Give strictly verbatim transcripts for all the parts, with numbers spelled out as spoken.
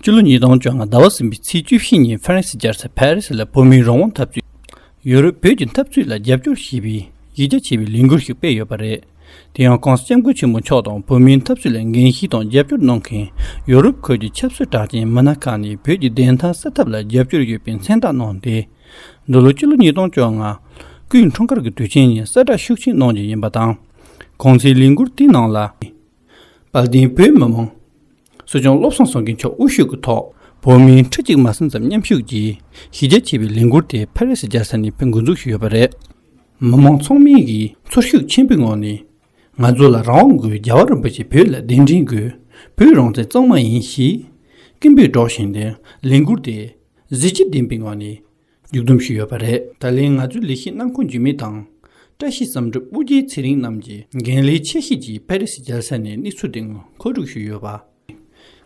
སྤྱི་ལོ་ཉིས་སྟོང་བཅོ་ལྔ་ཟླ་བ་གསུམ་པའི་ཚེས་བཅུ་བཞི་ཉིན་ཧྥ་རན་སི་རྒྱལ་ས་ཕ་རི་སི་ལ་བོད་མིའི་རང་དབང་འཐབ་རྩོད། ཡུ་རོབ་བོད་ཀྱི་འཐབ་རྩོད་ལ་རྒྱབ་སྐྱོར་ཞེས་པའི་གཞི་རྒྱ་ཆེ་བའི་ལས་འགུལ་ཞིག་སྤེལ་ཡོད་པ་རེད། དེ་ཡང་༸གོང་ས་༸སྐྱབས་མགོན་ཆེན་པོ་མཆོག་དང་བོད་མིའི་འཐབ་རྩོད་ལ་འགན་བཞེས་དང་རྒྱབ་སྐྱོར་གནང་མཁན་ཡུ་རོབ་ཁུལ་གྱི་ཆབ་སྲིད་གྲགས་ཅན་མི་སྣ་ཁག་ནས་བོད་ཀྱི་བདེན་མཐའ་གསལ་ཐབས་ལ་རྒྱབ་སྐྱོར་ཡོད་པའི་མཚན་རྟགས་གནང་སྟེ། འདི་ལོ་སྤྱི་ལོ་ཉིས་སྟོང་བཅོ་ལྔ་སྐུའི་འཁྲུངས་སྐར་གྱི་དུས་ཆེན་ཉིན་གསལ་བསྒྲགས་ཤུགས་ཆེན་གནང་རྒྱུ་ཡིན་པ་དང་། གོང་ཚེས་ལས་འགུལ་དེའི་ནང་ལ། དཔལ་ལྡན་བོད་མི་མང་སྲིད་སྐྱོང་བློ་བཟང་སེང་གེ་མཆོག་དབུ་བཞུགས་ཀྱི་ཐོག་བོད་མི་ཁྲི་གཅིག་མ་ཟིན་ཙམ་མཉམ་ཞུགས་ཀྱིས་གཞི་རྒྱ་ཆེ་བའི་ལས་འགུལ་དེ་ཕ་རི་སི་རྒྱལ་ས་ནས་འགོ་འཛུགས་ཞུས་ཡོད་པ་རེད། མི་མང་ཚང་མས་ཀྱིས་ཚོར་ཤུགས་ཆེན་པོའི་ངང་ནས་ང་ཚོ་ལ་རང་དབང་དགོས། རྒྱལ་བ་རིན་པོ་ཆེ་བོད་ལ་གདན་འདྲེན་དགོས། བོད་རང་བཙན་གཙང་མ་ཡིན་ཞེས་སྐད་འབོད་སྒྲོག་བཞིན་ཏེ་ལས་འགུལ་དེ་གཟི་བརྗིད་ལྡན་པའི་ངང་ནས་མཇུག་བསྡོམས་ཞུས་ཡོད་པ་རེད། ད་ལན་ང་ཚོའི་ལས་བྱེད་རྣམ་ཁོང་འཇིགས་མེད་དང་། བཀྲ་ཤིས་བསམ་གྲུབ། དབུ་རྒྱལ་ཚེ་རིང་རྣམས་ཀྱིས་འགན་ལེན་ཆེ་བཞེས་ཀྱིས་ཕ་རི་སི་རྒྱལ་ས་ནས་གནས་ཚུལ་དེ་མཁོ་སྒྲུབ་ཞུས་ཡོད་པ།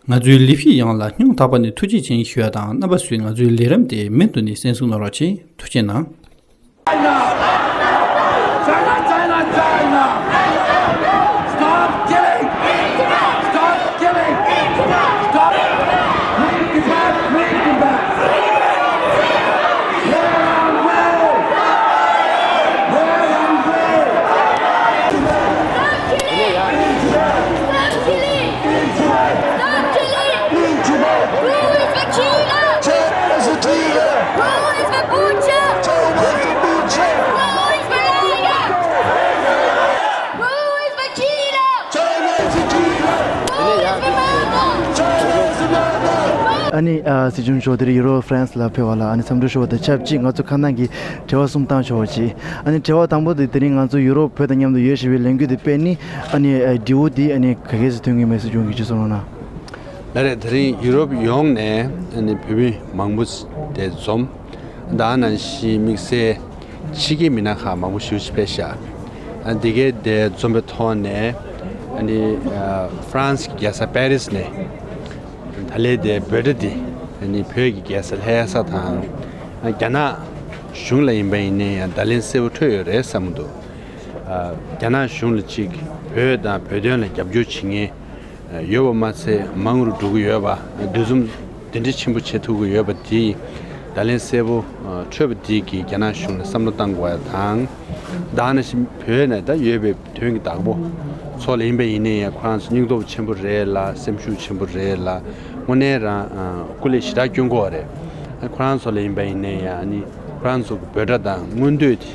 ང་ཚོའི་ལས་བྱེད་ཡོངས་ལ་སྙིང་ཐག་པ་ནས་ཐུགས་རྗེ་ཆེ་ཞུ་ཡ་དང་། རྣམ་པ་ཚོས་ང་ཚོའི་ལས་རིམ་དེ་མུ་མཐུད་ནས་གསན་གཟིགས་གནང་རོགས་གྱིས། ཐུགས་རྗེ་གནང་། China, China, China. Stop killing! Stop killing! Stop! Free Tibet! Free Tibet! Where are we? Where are we? Stop killing! Stop killing! Stop killing! Who is the killer? Who is the butcher? Who is the butcher? Who is the liar? Who is the killer? Who is the murderer? ཨ་ནི་ཨ་སྲིད་སྐྱོང་མཆོག་དེ་རིང་ཡུ་རོབ་ཧྥ་རན་སི་ལ་ཕེབས་པ་ལ་ཨ་ནི་འཚམས་འདྲི་ཞུ་བ་དང་ཆབས་ཅིག་ང་ཚོ་ཁ་ནང་གི་དྲི་བ་གསུམ་བཏང་ཆོག་པ་ཅིག་ཨ་ནི་དྲི་བ་དང་པོ་དེ་དེ་རིང་ང་ཚོ་ཡུ་རོབ་བོད་དང་མཉམ་དུ་ཡོད་བཞིན་པའི་ལས་འགུལ་དེ་སྤེལ་ནི་ཨ་ནི་ཨ་འབྲས་བུ་དེ་ཨ་ནི་ག་གེ་སུ་ཐོན་གྱི་མེད་སྲིད་སྐྱོང་གིས་ཅིག་གསུང་རོགས་གནང་། ལགས་རེད། དེ་རིང་ཡུ་རོབ་ཡོངས་ནས་ཨ་ནི་བོད་མི་མང་པོ་དེ་འཛོམས། ད་ནང་བཞིན་དམིགས་བསལ་ཕྱི་རྒྱལ་མི་སྣ་ཁག་མང་པོ་ཞེ་པོ་ཅིག་ཕེབས་ཤག་ཨ་འདི་གའི་དེ་འཛོམས་པའི་ཐོག་ནས་ཨ་ནི་ཨ་ཧྥ་རན་སི་གི་རྒྱལ་ས་པེ་རི་སི་ནས་ད་ལན་དེ་འབོད་སྒྲ་འདི་ཨ་ནི་བོད་ཀྱི་རྒྱལ་ས་ལྷ་ས་དང་ཨ་རྒྱ་ནག་གཞུང་ལ་ཡིན་པ་ཡིན་ན་ཡང་བརྡ་ལན་གསལ་པོ་འཕྲོད་ཡོད་རེད་བསམ་གྱི་འདུག་ཨ་རྒྱ་ནག་གཞུང་ལ་ཅིག་བོད་དང་བོད་དོན་ལ་རྒྱབ་སྐྱོར་བྱེད་མཁན་ཡོད་པ་མ་ཚད་མང་རུ་འགྲོ་གི་ཡོད་པ། འདུ་འཛོམས་དེ་འདྲ་ཆེན་པོ་བྱེད་ཐུབ་ཀྱི་ཡོད་པ་དེས་བརྡ་ལན་གསལ་པོ་འཕྲོད་པ་དེ་གིས་རྒྱ་ནག་གཞུང་ལ་བསམ་བློ་གཏང་དགོས་ཡ་དང་། ད་ནང་བཞིན་བོད་ནང་ད་ཡོད་པའི་དོན་གྱི་བདག་པོ་ཚོ་ལ་ཡིན་པ་ཡིན་ན་ཡང་ཁོ་རང་ཚོ་སྙིང་སྟོབས་ཆེན་པོ་རེད་ལ། སེམས་ཤུགས་ཆེན་པོ་རེད་ལ། དངོས་གནས་རང་སྐུ་ལས་ཞེ་དྲག་སྐྱོན་དགོས་པ་རེད། ཁོ་རང་ཚོ་ལ་ཡིན་པ་ཡིན་ན་ཡང་ནི་ཁོ་རང་ཚོ་གི་འབོད་སྒྲ་དང་མངོན་འདོད་དེ་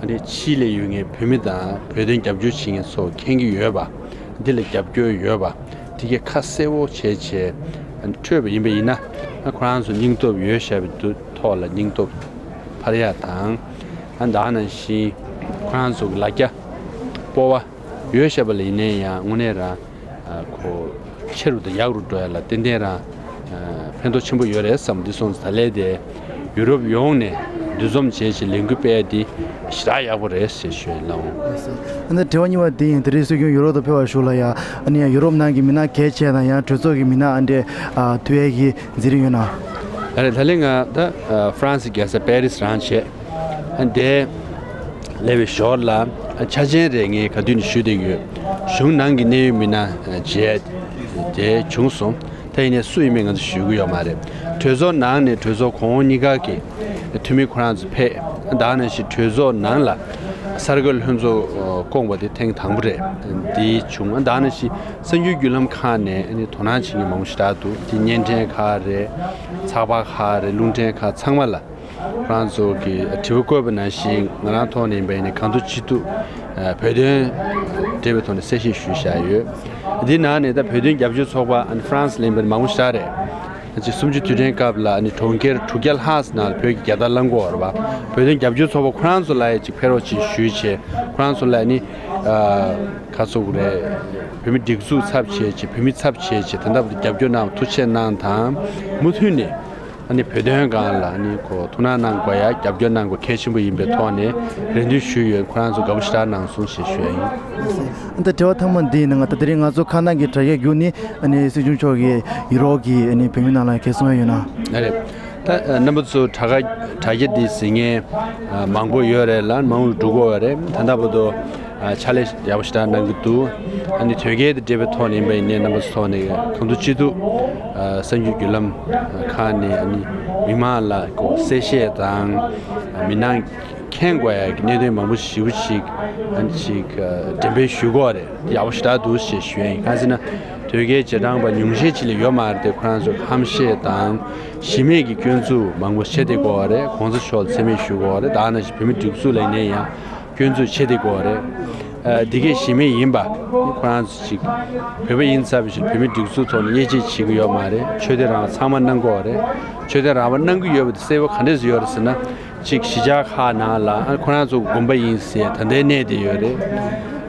ཨ་ནི་ཕྱི་ལ་ཡོད་མཁན་བོད་མི་དང་བོད་དོན་རྒྱབ་སྐྱོར་བྱེད་མཁན་ཚོ་མཁྱེན་གྱི་ཡོད་པ། འདི་ལ་རྒྱབ་སྐྱོར་ཡོད་པ། དེ་གའི་ཁ་གསལ་བོ་བྱས་བྱས་ཨ་ནི་འཕྲོད་པ་ཡིན་པ་ཡིན་ན། ཨ་ཁོ་རང་ཚོ་སྙིང་སྟོབས་ཡོད་བཤད་པའི་དུ་ཐོག་ལ་སྙིང་སྟོབས་འཕར་ཡ་དང་། ཨ་ད་ནང་བཞིན་ཁོ་རང་ཚོ་གི་ལ་རྒྱ་སྤོབས་པ་ཡོད་བཤད་པ་ལ་ཡིན་ན་ཡང་དངོས་གནས་རང་ཨ་ཁོ་ཆེ་རུ་དང་ཡག་རུ་འགྲོ་ཡ་ལ་ཏན་ཏན་རང་ཨ་ཕན་ཐོགས་ཆེན་པོ་ཡོད་རེད་བསམ། འདི་སོང་ཙང་ད་ལན་དེ་ཡུ་རོབ་ཡོངས་ནས་འདུ་འཛོམས་བྱས་བྱས་ལས་འགུལ་སྤེལ་ཡ་འདི་ཞེ་དྲག་ཡག་པོ་རེད་ཞེས་ཞུ་ཡ་ཡིན་ལགས། ཨ་ནི་དྲི་བ་གཉིས་པ་འདི་ཡིན། དེ་རིང་སྲིད་སྐྱོང་ཡུ་རོབ་ཏུ་ཕེབས་པ་ཞུགས་ལ་ཡ། ཨ་ནི་ཡང་ཡུ་རོབ་ནང་གི་མི་སྣ་གལ་ཆེ་དང་ཡང་གྲོས་ཚོགས་ཀྱི་མི་སྣ་ཨ་འདྲས་ཨ་ཐུག་ཡས་ཀྱི་འཛིན་རིམ་ཡོད་ན། ད་རེས་ད་ལན་ང་ད་ཨ་ཧྥ་རན་སི་རྒྱལ་ས་པེ་རི་སི་རང་བྱས། ཨ་འདས་སླེབས་པའི་ཞོར་ལ་ཨ་འཆར་ཅན་རེ་ངས་ག་དུས་ནས་ཞུ་བསྡད་ཀྱི་ཡོད། གཞུང་ནང་གི་གནད་ཡོད་མི་སྣ་ཨ་མཇལ་དེ་བྱུང་སོང་། ད་ཡིན་ནའི་སུ་ཡིན་མིན་ང་ཚོ་ཞུ་གི་ཡོད་མ་རེད། གྲོས་ཚོགས་ནང་ནས་གྲོས་ཚོགས་གོང་འོག་གཉིས་ཀ་གི་འཐུས་མི་ཁོ་རང་ཚོ་ཕེབས། ད་ནང་བཞིན་གྲོས་ཚོགས་ནང་ལ་གསར་འགོད་ལྷན་ཚོགས་བསྐོངས་པ་དེ་ཐེངས་དང་པོ་རེད། འདི་བྱུང་། ད་ནང་བཞིན་གསར་འགྱུར་བརྒྱུད་ལམ་ཁག་ནས་ནི་དོ་སྣང་བྱེད་མཁན་མང་པོ་ཞེ་དྲག་འདུག་དེ་བརྙན་འཕྲིན་ཁག་རེད། ཚགས་པར་ཁག་རེད། རླུང་འཕྲིན་ཁག་ཚང་མ་ལ་ཁོ་རང་ཚོ་གི་དྲི་བ་བཀོད་པ་ནང་བཞིན་ང་རང་ཐོག་ནས་ཡིན་པ་ཡིན་ན་གང་ཐུབ་ཅི་ཐུབ་བོད་དོན་འབྲེལ་བའི་ཐོག་ནས་གསལ་བཤད་ཞུས་བཞག་ཡོད། འདི་ནང་ནས་ད་བོད་དོན་རྒྱབ་སྐྱོར་ཚོགས་པ་ཨ་ནི་ཧྥ་རན་སི་ལ་ཡིན་པ་ནི་མང་པོ་ཞེ་དྲག་རེད། ཅིག་གསུམ་བཅུའི་དུས་དྲན་སྐབས་ལ་ཨ་ནི་གྲོང་ཁྱེར་དྲུག་བརྒྱ་ལྷག་ཙམ་ནང་ལ་བོད་ཀྱི་རྒྱལ་དར་བསླངས་ཀྱི་ཡོད་རེད་པ། བོད་དོན་རྒྱབ་སྐྱོར་ཚོགས་པ་ཁོ་རང་ཚོ་ལ་ཡང་ཅིག་ཕེབས་རོགས་ཅིག་ཞུས་བྱས། ཁོ་རང་ཚོ་ལ་ཨ་ནི་ཨ་ག་ཚོད་རེད། བོད་མི་སྒྲིག་འཛུགས་ཚབ་བྱས་བྱས། བོད་མི་ཚབ་བྱས་བྱས། དེ་འདྲ་བོ་རྒྱབ་སྐྱོར་གནང་བ་ཐུགས་རྗེ་གནང་དང་། མུ་མཐུད་ནས་ཨ་ནི་བོད་དོན་སྒང་ལ་ཨ་ནི་ཁོ་ཐུགས་སྣང་གནང་དགོས་ཡ། རྒྱབ་སྐྱོར་གནང་དགོས་གལ་ཆེན་པོ་ཡིན་པའི་ཐོག་ནས་རེ་འདུན་ཞུས་ཡོད། ཁོ་རང་ཚོ་དགའ་པོ་ཞེ་དྲག་གནང་སོང་ཞེས་ཞུ་ཡ་ཡིན། ཨ་ད་དྲི་བ་ཐེངས་མ་འདིའི་ནང་ད་དེ་རིང་ང་ཚོ་ཁ་ནང་གི་དྲ་རྒྱ་བརྒྱུད་ནས་ཨ་ནི་སྲིད་སྐྱོང་མཆོག་གིས་ཡུ་རོབ་ཀྱི་ཨ་ནི་བོད་མི་ནང་ལ་ག་གསུང་ཡ་ཡོད་ན། ཨ་རེད། ད་རྣམ་པ་ཚོ་དྲ་ག་དྲ་རྒྱ་འདི་གཟིགས་མཁན་མང་པོ་ཡོད་རེད་ལ། མང་པོ་འགྲོ་གི་ཡོད་རེད། ད་ལྟ་བར་དུ་ ཕྱག་ལས་ཡག་པོ་ཞེ་དྲག་གནང་གི་འདུག་ཨ་ནི་དོལ་རྒྱལ་དང་འབྲེལ་བའི་ཐོག་ནས་ཡིན་པ་ཡིན་ནའི་རྣམ་པ་ཚོ་ཐོག་ནས་གང་ཐུབ་ཅི་ཐུབ་གསར་འགྱུར་བརྒྱུད་ལམ་ཁག་ནས་ཨ་ནི་མི་མང་ལ་གསལ་བཤད་དང་མི་མང་མཁྱེན་དགོས་ཡ་གི་གནད་དོན་མང་པོ་ཞེ་པོ་ཅིག་ཨ་ནི་ཅིག་འགྲེམས་སྤེལ་ཞུ་གི་ཡོད་རེད། ཡག་པོ་ཞེ་དྲག་འདུག་ཞེས་ཞུ་ཡ་ཡིན། གང་ཟེར་ན་དོལ་རྒྱལ་རྗེས་འབྲང་པ་ཉུང་ཤས་ཅིག་ལས་ཡོད་མ་རེད་དེ། ཁོ་རང་ཚོ་ཧམ་བཤད་དང་གཞི་མེད་ཀྱི་སྐྱོན་འཛུགས་མང་པོ་བྱེད་བསྡད་ཀྱི་ཡོད་རེད། གོང་ས་མཆོག་ལ་མཚན་སྨད་ཞུ་གི་ཡོད་རེད། ད་ནང་བཞིན་བོད་མི་སྒྲིག་འཛུགས་ལ་ཡིན་ནའི་ཡང་སྐྱོན་འཛུགས་བྱེད་བསྡད་ཀྱི་ཡོད་རེད། ཨ། འདི་གས་གཞི་མེད་ཡིན་པ་ཁོ་རང་ཚོ་ཅིག་བོད་པ་ཡིན་ཚར་བའི་ཕྱིར་བོད་མི་སྒྲིག་འཛུགས་ཐོག་ནས་དབྱེ་འབྱེད་བྱེད་ཀྱི་ཡོད་མ་རེད། ཆོས་དད་རང་དབང་ཚང་མ་གནང་གི་ཡོད་རེད། ཆོས་དད་རང་དབང་གནང་གི་ཡོད་པ་དེ་གསལ་པོ་ག་འདྲས་སེ་ཡོད་རེད་ཟེར་ན། གཅིག་གཞིས་ཆགས་ཁག་ནང་ལ་ཨ་ཁོ་རང་ཚོ་དགོན་པ་ཡིན་ཟེར་ད་ལྟའི་གནས་དེ་ཡོད་རེད།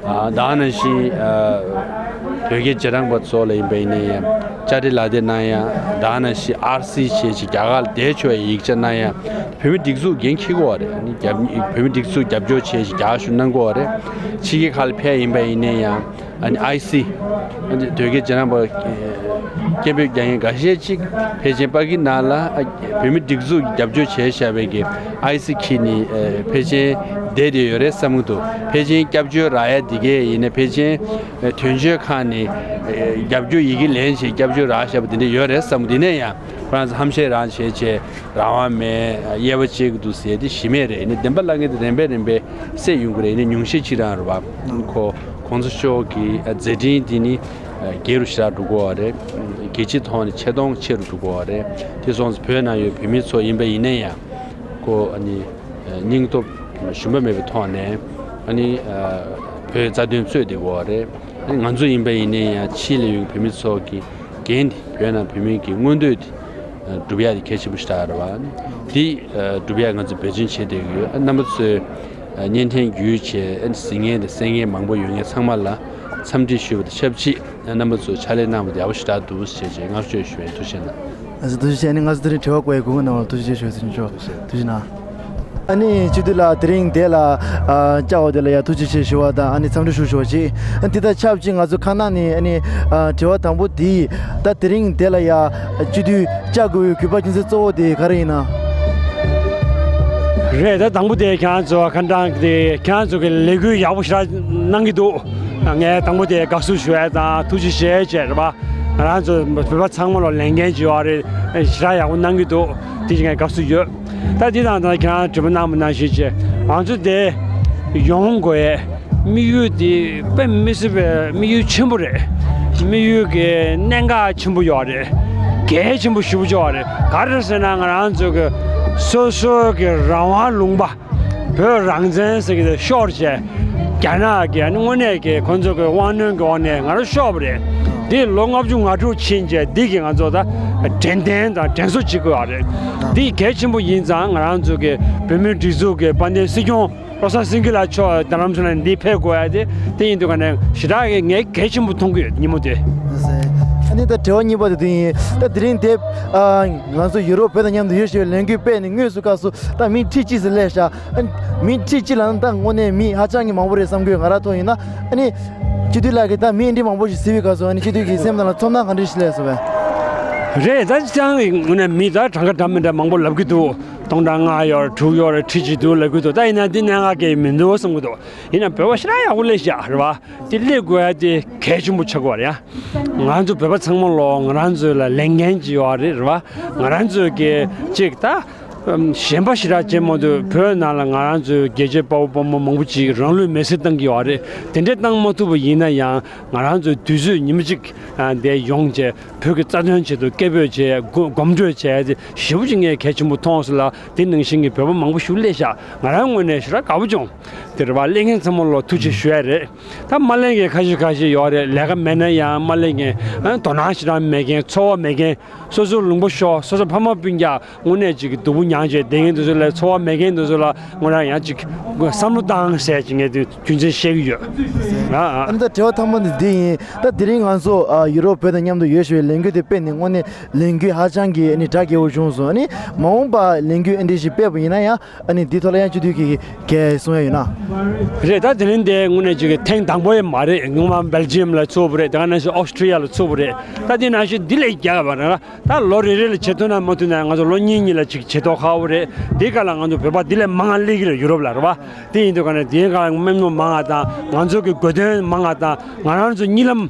ཨ། ད་ནང་བཞིན་ཨ་དོལ་རྒྱལ་རྗེས་འབྲང་པ་ཚོ་ལ་ཡིན་པ་ཡིན་ན་ཡང་བཅའ་ཁྲིམས་ལག་དེབ་གནང་ཡ། ད་ནང་བཞིན་ཨར་སི་བྱས་ཅིག་རྒྱ་གར་ལ་བསྡད་ཆོག་ཡ་ཡིག་ཆ་གནང་ཡ། བོད་མི་སྒྲིག་འཛུགས་འགན་འཁྱེར་གྱི་ཡོད་རེད། ཨ་ནི་རྒྱབ་བོད་མི་སྒྲིག་འཛུགས་རྒྱབ་སྐྱོར་བྱས་ཤིག་རྒྱག་ཞུ་གནང་གི་ཡོད་རེད། ཕྱི་རྒྱལ་ཁག་ལ་ཕེབས་ཡིན་པ་ཡིན་ན་ཡང་ཨ་ནི་ཨའི་སི་ཨ་ནི་དོལ་རྒྱལ་རྗེས་འབྲང་པ་སྐད་འབོད་རྒྱག་མཁན་འགའ་ཤས་ཅིག་ཕལ་ཆེར་པ་ཀི་ནང་ལ་ཨ་བོད་མི་སྒྲིག་འཛུགས་ཀྱི་རྒྱབ་སྐྱོར་བྱས་བཞག་པའི་གི་ཨའི་སི་འཁྱེར་ནས་ཨ་ཕལ་ཆེར་བསྡད་བསྡད་ཡོད་རེད་བསམ་གྱི་འདུག་ཕལ་ཆེར་སྐྱབས་བཅོལ་རག་ཡ་འདི་གས་ཡིན་ན་ཕལ་ཆེར་ཨ་དོན་གཅོད་ཁང་ནས་ཨ་རྒྱབ་སྐྱོར་ཡི་གེ་ལེན་བྱས་སྐྱབས་བཅོལ་རག་བཞག་པ་འདི་འདྲ་ཡོད་རེད་བསམ་གྱི་འདུག་དེ་ནས་ཡང་ཁོ་རང་ཚོ་ཧམ་བཤད་རང་བྱས་བྱས། རང་དབང་མེད། དབྱེ་བ་ཕྱེ་གི་འདུག་ཟེར་དེ་གཞི་མེད་རེད། ཨ་ནི་བདེན་པ་བླ་ངན་དེ་རིམ་པས་རིམ་པས་གསལ་ཡོང་གི་རེད། ཨ་ནི་ཉུང་ཤས་ཅིག་རང་རེད་བ། ཁོ་གོང་ས་མཆོག་གི་མཛད་འཕྲིན་དེ་ནི་རྒྱས་རུ་ཞེ་དྲག་འགྲོ་གི་ཡོད་རེད། རྒྱལ་སྤྱིའི་ཐོག་ནས་ཆེ་མཐོང་ཆེ་རུ་འགྲོ་གི་ཡོད་རེད། དེ་སོང་ཙང་བོད་ནང་ཡོད་བོད་མི་ཚོ་ཡིན་པ་ཡིན་ན་ཡང་ཁོ་ཨ་ནི་སྙིང་སྟོབས་ཞུམ་པ་མེད་པའི་ཐོག་ནས་ཨ་ནི་བོད་རྩ་དོན་རྩོད་བསྡད་ཀྱི་ཡོད་རེད། ཨ་ནི་ང་ཚོ་ཡིན་པ་ཡིན་ན་ཡང་ཕྱི་ལ་ཡོད་བོད་མི་ཚོ་གི་འགན་དེ་བོད་ནང་བོད་མིའི་གི་མངོན་འདོད་དེ་སྒྲུབ་ཡ་དེ་གལ་ཆེན་པོ་ཞིག་རེད་བ། འདི་སྒྲུབ་ཡ་ང་ཚོས་འབད་བརྩོན་བྱེད་བསྡད་ཀྱི་ཡོད། རྣམ་པ་ཚོས་བརྙན་འཕྲིན་བརྒྱུད་བྱས་གཟིགས་མཁན་དང་གསན་མཁན་མང་པོ་ཡོད་མཁན་ཚང་མ་ལ་འཚམས་འདྲི་ཞུ་བ་དང་ཆབས་ཅིག་རྣམ་པ་ཚོས་ཕྱག་ལས་གནང་བ་དེ་ཡག་པོ་ཞེ་དྲག་འདུག་ཞེས་བྱས་བསྔགས་བརྗོད་ཞུ་བའི་ཐུགས་རྗེ་གནང་། ཐུགས་རྗེ་ཆེ། ཨ་ནི་ང་ཚོ་དེ་རིང་དྲི་བ་བཀོད་ཡའི་དགོས་མཁོ་གནང་བར་ཐུགས་རྗེ་ཆེ་ཞུ་ཞུ་ཆོག་ཐུགས་རྗེ་གནང་། ཨ་ནི་སྤྱི་འཐུས་ལགས་དེ་རིང་འདི་ལ་ཨ་བཅར་བ་དེ་ལ་ཡ་ཐུགས་རྗེ་ཆེ་ཞུ་བ་དང་ཨ་ནི་འཚམས་འདྲི་ཞུ་ཞུ་བ་ཅིག་ཨ་འདི་དང་ཆབས་ཅིག་ང་ཚོ་ཁ་ནང་ནས་ཨ་ནི་ཨ་དྲི་བ་དང་པོ་འདི་ད་དེ་རིང་འདི་ལ་ཡ་སྤྱི་འཐུས་བཅར་དགོས་པའི་དགོས་པ་རྒྱུ་མཚན་གཙོ་བོ་དེ་ག་རེ་ཡིན་ན། རེད། ད་དང་པོ་དེ་ཁྱེད་རང་ཚོ་ཁ་འདྲ་དེ་ཁྱེད་རང་ཚོ་གི་ལས་འགུལ་ཡག་པོ་ཞེ་དྲག་གནང་གི་འདུག་ངས་དང་པོ་དེ་དགའ་བསུ་ཞུ་ཡ་དང་ཐུགས་རྗེ་ཆེ་བྱས་རེད་པ། ང་རང་ཚོ་བོད་པ་ཚང་མ་ལ་ལས་འགན་ཅིག་ཡོད་རེད། ཞེ་དྲག་ཡག་པོ་གནང་གི་འདུག་དེ་ཅིག་ངས་དགའ་བསུ་ཡོད། ད་འདི་དང་ད་ཁྱེད་རང་དྲི་བ་གནང་བ་ནང་བཞིན་བྱས་ང་ཚོ་དེ་ཡོང་དགོས་ཡས་དམིགས་ཡུལ་དེ་དཔེ་མི་སྲིད་པའི་དམིགས་ཡུལ་ཆེན་པོ་རེད། དམིགས་ཡུལ་གྱི་གནད་འགག་ཆེན་པོ་ཡོད་རེད། གལ་ཆེན་པོ་ཞེ་པོ་ཅིག་ཡོད་རེད། ག་རེ་ཟེར་ན་ང་རང་ཚོ་གི་སོ་སོ་གི་རང་དབང་ལུང་པ། བོད་རང་བཙན་ཟེར་གྱི་དེ་ཤོར་བྱས། རྒྱ་ནག་གིས་ཨ་ནི་དངོས་གནས་ཀྱི་ཁོང་ཚོ་གི་དབང་གནོན་གྱི་འོག་ནས་ང་རང་ཤོར་བ་རེད། འདི་ལོ་ལྔ་བཅུ་ང་དྲུག་ཕྱིན་བྱས་འདི་གི་ང་ཚོ་ད་དྲན་རྟེན་དང་དྲན་གསོ་བྱེད་དགོས་པ་རེད། འདི་གལ་ཆེན་པོ་ཡིན་ཙང་ང་རང་ཚོ་གི་བོད་མིའི་སྒྲིག་འཛུགས་ཀྱི་དཔལ་ལྡན་སྲིད་སྐྱོང་བློ་བཟང་སེང་གེ་ལགས་མཆོག་རྡ་རམ་ས་ལ་ནས་འདི་ཕེབས་དགོས་ཡ་དེ་དེ་ཡིན་དུས་ག་ནས་ཞེ་དྲག་གི་ངས་གལ་ཆེན་པོ་མཐོང་གི་ཡོད་ཉིན་མོ་དེ། ཨ་ནི་ད་དྲི་བ་གཉིས་པ་དེ་དེ་ཡིན། ད་དེ་རིང་དེ་ང་ཚོ་ཡུ་རོབ་བོད་དང་མཉམ་དུ་ཡོད་ཞེས་པའི་ལས་འགུལ་སྤེལ་ནས་དངོས་སུ་སྐབས་སུ་ད་མི་ཁྲི་གཅིག་ཙམ་སླེབས་ཤག་མི་ཁྲི་གཅིག་ལ་ནི་ད་དངོས་གནས་མི་ཧ་ཅང་གི་མང་པོ་རེད་བསམ་གྱི་ཡོད། ང་རང་ཐོག་ཡིན་ན་ཨ་ནི་སྤྱི་འཐུས་ལགས་ཀྱིས་ད་མི་འདི་མང་པོ་ཞིག་གཟིགས་པའི་སྐབས་སུ་ཨ་ནི་སྤྱི་འཐུས་ཀྱི་སེམས་ནང་ལ་ཚོར་སྣང་ག་འདྲ་ཞིག་སླེབས་སོང་བས། རེད། ད་ཅང་གི་དངོས་གནས་མི་ད་གྲངས་ཀ་འདྲ་མི་འདྲ་མང་པོ་ལབ་ཀྱི་འདུག་སྟོང་ཕྲག་ལྔ་ཡོད་རེད། དྲུག་ཡོད་རེད། ཁྲི་གཅིག་འདུག་ལབ་ཀྱི་འདུག་ད་ཡིན་ན་འདི་གནད་འགག་གི་མི་འདུག་བསམ་གྱི་འདུག་ཡིན་ན་བོད་པ་ཞེ་དྲག་ཡག་པོ་སླེབས་ཤག་རེད་བ། འདི་སླེབས་དགོས་ཡ་དེ་གལ་ཆེན་པོ་ཆགས་ཀྱི་ཡོད་རེད་ཡ། ང་ཚོ་བོད་པ་ཚང་མ་ལོ་ང་རང་ཚོ་ལ་ལས་འགན་ཅིག་ཡོད་རེད་རེད་བ། ང་རང་ཚོ་གི་ཅིག་ད་གཞན་པ་ཞེ་དྲག་ཅིག་མ་གཏོགས་བོད་ནང་ལ་ང་རང་ཚོའི་རྒྱལ་གཅེས་དཔའ་བོ་དཔའ་མོ་མང་པོ་ཅིག་རང་ལུས་མེར་སྲེག་བཏང་གི་ཡོད་རེད། དེ་འདྲས་བཏང་མ་ཐུབ་པ་ཡིན་ན་ཡང་ང་རང་ཚོའི་དུས་ཚོད་ཉི་མ་གཅིག་འདིར་ཡོང་བྱས་བོད་ཀྱི་རྩ་དོན་ཆེད་དུ་སྐད་འབོད་བྱས་གོམ་བགྲོད་བྱས་ཏེ་ཞེ་པོ་ཅིག་ངས་གལ་ཆེན་པོ་མཐོང་སོང་ལ། དེ་ནང་བཞིན་གྱི་བོད་པ་མང་པོ་ཞིག་སླེབས་ཤག་ང་རང་ངོས་ནས་ཞེ་དྲག་དགའ་པོ་བྱུང་། དེ་རེད་བ། སླེབས་མཁན་ཚང་མ་ལ་ཐུགས་རྗེ་ཞུ་ཡ་རེད། ད་མ་སླེབས་མཁན་ཁ་ཤས་ཁ་ཤས་ཡོད་རེད། ལས་ཀ་མེད་ན་ཡང་མ་སླེབས་མཁན། ཨ་དོ་སྣང་ཞེ་དྲག་མེད་མཁན། ཚོར་བ་མེད་མཁན། སོ་སོའི་ལུང་པ་ཤོར། སོ་སོའི་ཕ་མ་སྤུན་ཀྱག་དངོས་གནས་ཅིག་སྡུག་པོ་མྱངས་བྱས་བསྡད་མཁན་དེ་ཚོ་ལ། ཚོར་བ་མེད་མཁན་དེ་ཚོ་ལ་ངོ་རང་ཡང་ཅིག་བསམ་བློ་བཏང་ཟེར་ཅིག་ངས་དེ་རྒྱུ་མཚན་བཤད་ཀྱི་ཡོད། ཨ་ཨ། ཨ་ནི་ད་དྲི་བ་མཐའ་མ་འདི་འདི་ཡིན། ད་དེ་རིང་ང་ཚོ་ཨ་ཡུ་རོབ་བོད་དང་མཉམ་དུ་ཡོད་ཞེས་པའི་ལས་འགུལ་དེ་སྤེལ་ནས་དངོས་གནས་ལས་འགུལ་ཧ་ཅང་གི་ཨ་ནི་གྲ་རྒྱས་པོ་བྱུང་སོང་། ཨ་ནི་མ་འོངས་པ་ལས་འགུལ་ཨ་འདྲ་ཞིག་སྤེལ་བ་ཡིན་ན་ཡང་ཨ་ནི་འདི་ཐོག་ལ་ཡང་སྤྱི་འཐུས་ཀྱིས་ག་རེ་གསུང་ཡ་ཡོད་ན། རེད། ད་དེ་རིང་དེ་དངོས་གནས་ཅིག་གི་ཐེངས་དང་པོ་ཡང་མ་རེད། སྔོན་མ་སྦེལ་ཇི་ཡམ་ལ་ཚུགས་པ་རེད། དེ་ག་ནང་བཞིན་ཨོ་སི་ཀྲི་ཡ་ལ་ཚུགས་པ་རེད། ད་དེ་ནང་བཞིན་འདི་ལས་རྒྱག་པ་ན་ད་ལོ་རེ་རེ་ལ་བྱེད་ཐུབ་ན་མ་ཐུབ་ན་ང་ཚོ་ལོ་གཉིས་གཉིས་ལ་ཅིག་བྱེད་མདོག་ཁ་པོ་རེད། དེའི་སྐབས་ལ་ང་ཚོ་བོད་པ་འདི་ལས་མང་ང་སླེབས་ཀྱི་རེད། ཡུ་རོབ་ལ་རེད་བ། དེ་ཡིན་དུས་ག་ནས་དེའི་སྐབས་ལ་མཉམ་མྱོང་མང་ང་དང་ང་ཚོ་གི་དགོས་དོན་མང་ང་དང་ང་རང་ཚོ་གཉིད་ལམ།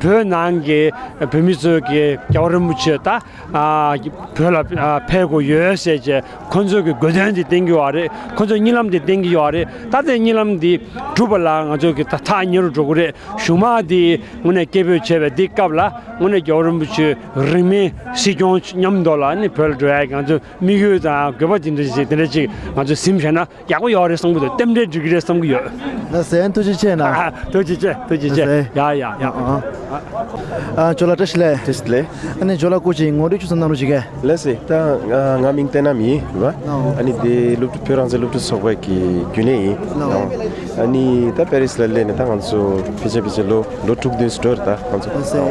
བོད་ནང་གི་བོད་མི་ཚོ་གི་རྒྱལ་བ་རིན་པོ་ཆེ་ད་ཨ་བོད་ལ་ཨ་ཕེབས་དགོས་ཡོད་ཟེར་བྱས་ཁོ་ཚོ་གི་དགོས་དོན་དེ་བསྟན་གྱི་ཡོད་རེད། ཁོ་ཚོ་གཉིད་ལམ་དེ་བསྟན་གྱི་ཡོད་རེད། ད་དེ་གཉིད་ལམ་དེ་འགྲུབ་པ་ལ་ང་ཚོ་གི་ད་ཐག་ཉེ་རུ་འགྲོ་གི་རེད། གཞུག་མ་དེ་དངོས་གནས་སྐད་འབོད་བྱས་པའི་དེ་སྐབས་ལ་དངོས་གནས་རྒྱལ་བ་རིན་པོ་ཆེ་རིང་མིན་སྲིད་སྐྱོང་མཉམ་དུ་ལ་ནི་བོད་ལ་འགྲོ་ཡ་གི་ང་ཚོ་དམིགས་ཡུལ་དང་དགོས་པ་དེ་འདྲ་ཞིག་དེ་འདྲ་ཅིག་ང་ཚོ་ཟིན་བྱས་ན། ཡག་པོ་ཡོད་རེད་བསམ་གྱི་འདུག་རྟེན་འབྲེལ་འགྲིག་གི་རེད་བསམ་གྱི་ཡོད། ལགས་སེ། ཐུགས་རྗེ་ཆེ་གནང་། ཐུགས་རྗེ་ཆེ། ཐུགས་རྗེ་ཆེ། ལགས་སེ། ཡ་ཡ་ཡ། ཨ་ཨ། ཨ་ཇོ་ལགས་བཀྲ་ཤིས་བདེ་ལེགས། བཀྲ་ཤིས་བདེ་ལེགས། ཨ་ནི་ཇོ་ལགས་སྐུ་མཁྱེན་ངོ་སྤྲོད་ཆུ་ཚོད་གནང་རོགས་བྱེད་གས། ལགས་སེ། ད་ང་ང་མིང་བསྟན་ནམ་ཡིན་རེད་བ། ལགས། ཨ་ནི་དེ་སློབ་ཕྲུག་བོད་རང་བཙན་སློབ་ཕྲུག་ཚོགས་པ་གི་རྒྱུན་ལས་ཡིན། ལགས། ཨ་ནི་ད་པེ་རི་སི་ལ་སླེབས་ནས་ད་ང་ཚོ་ཕལ་ཆེར་ཕལ་ཆེར་ལོ་ལོ་དྲུག་བདུན་ཙམ་འགྲོ་རེད་ད་ང་ཚོ། ལགས་སེ།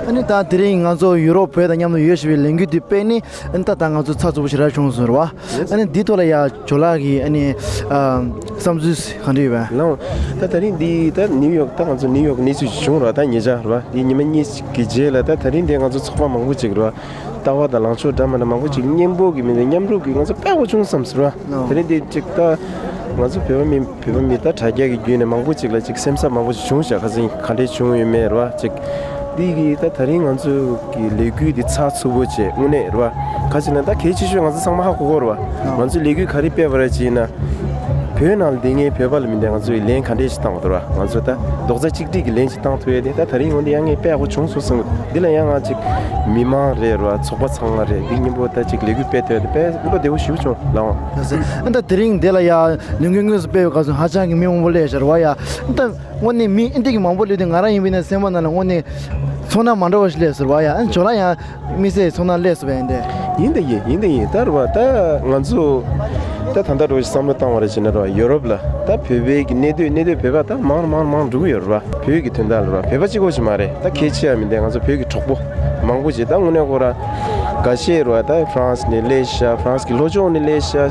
ཨ་ནི་ད་དེ་རིང་ང་ཚོ་ཡུ་རོབ་བོད་དང་མཉམ་དུ་ཡོད་བཞིན་པའི་ལས་འགུལ་འདི་སྤེལ་ནས་ཨ་ནི་ད་ད་ང་ཚོ་ཚགས་ཚུད་པོ་ཞེ་དྲག་བྱུང་སོང་རེད་བ། ཨ་ནི་འདི་ཐོག་ལ་ཡ་ཇོ་ལགས་ཀྱི་ཨ་ནི་ཨ་བསམ་ཚུལ་ག་འདྲ་ཡོད་པས། ལགས། ད་ད་རིང་འདི་ད་ནིའུ་ཡོག་ད་ང་ཚོ་ནིའུ་ཡོག་གནས་ཚུལ་ཞིག་བྱུང་ར། ད་ཉེ་ཆར་ར་འདི་ཉི་མ་གཉིས་ཀྱི་རྗེས་ལ་ད་ད་རིང་འདི་ང་ཚོ་ཚོགས་པ་མང་པོ་ཅིག་ར་ལྟ་བ་དང་ལངས་ཕྱོགས་འདྲ་མི་འདྲ་མང་པོ་ཅིག་མཉམ་པོ་གི་མི་འདི་མཉམ་རུབ་ཀྱི་ང་ཚོ་དཔེ་བོ་བྱུང་བསམ་ཟེར་ར། ད་རིང་འདི་ཅིག་ད་ང་ཚོ་བོད་པ་མི་བོད་པ་མི་ད་དྲ་རྒྱ་གི་བརྒྱུད་ནས་མང་པོ་ཅིག་ལ་ཅིག་སེམས་འཚབ་མང་པོ་ཅིག་བྱུང་ཤག་ཁ་སང་ག་འདྲས་བྱུང་ཡོད་མེད་ར་ཅིག་འདི་གི་ད་ད་རིང་ང་ཚོ་གི་ལས་འགུལ་འདི་ཚགས་ཚུད་པོ་བྱས་དངོས་གནས་རེད་བ། ག་ཅི་ན་ད་གལ་ཆེ་ཤོས་ང་ཚོ་ཚང་མ་ཧ་གོ་གོ་རེད་བ། ང་ཚོ་ལས་འགུལ་ག་རེ་སྤེལ་བ་རེད་ཅེ་ན། བོད་ནང་ལ་བསྡད་མཁན་བོད་པ་ལ་མི་འདྲ་ང་ཚོས་ལན་ག་འདྲས་ཞིག་བཏང་བ་འདུག་ར། ང་ཚོ་ད་རྡོག་རྩ་གཅིག་སྒྲིལ་གྱི་ལན་ཞིག་བཏང་ཐུབ་ཡས་དེ་ད་ད་རིང་འོན་ཏེ་ཡང་ངས་དཔེ་ཡག་པོ་བྱུང་སོང་བསམ་གི་འདུག་འདི་ལ་ཡང་ང་ཅིག་མི་མང་རེད་ར་ཚོགས་པ་ཚང་མ་རེད་འདི་མཉམ་པོ་ད་ཅིག་ལས་འགུལ་སྤེལ་ཐུབ་ཡས་དེ་དཔེ་བློ་བདེ་པོ་ཞེ་པོ་བྱུང་ལགས། ལགས་སེ། ཨ་ད་དེ་རིང་འདི་ལ་ཡ་ལས་འགུལ་དངོས་སུ་སྤེལ་བའི་སྐབས་སུ་ཧ་ཅང་གི་མི་མང་པོ་སླེབས་ཤག་ར་བ་ཡ། ཨ་ད་དངོས་གནས་མི་ཨིན་དེ་གི་མང་པོ་སླེབས་དུས་ང་རང་ཡིན་པ་ཡིན་ན་སེམས་པ་ནང་ལ་དངོས་གནས་ཚོར་སྣང་མ་འདྲ་བ་ཞིག་སླེབས་སོང་ར་བ་ཡ། ཨ་ཇོ་ལགས་ཡང་དམིགས་བསལ་ཚོར་སྣང་སླེབས་སོང་བས་འདི། ཡིན་ད་ཡིན་ཡིན་ད་ཡིན་ད་ར་བ་ད་ང་ཚོ་ད་ད་ལྟ་འགྲོ་བཞིན་བསམ་བློ་བཏང་བ་རེད་ཅེ་ན་ར་བ་ཡོ་རོབ་ལ་ད་བོད་པའི་གི་གནས་སྡོད་གནས་སྡོད་བོད་པ་ད་མང་རུ་མང་རུ་མང་རུ་འགྲོ་གི་ཡོད་ར་བ། བོད་ཀྱི་དོན་དག་ལ་ར་བ་བོད་པ་གཅིག་པོ་ཞིག་མ་རེད། ད་ཁྱད་ཆེ་ཡ་མི་འདུག་ང་ཚོ་བོད་ཀྱི་གྲོགས་པོ་མང་པོ་ཅིག་ད་དངོས་གནས་ཁོ་ར་འགའ་ཤས་ར་བ་ད་ཧྥ་རན་སི་ནས་སླེབས་ཤག་ཧྥ་རན་སི་གི་ལྷོ་ཕྱོགས་ནས་སླེབས་ཤག་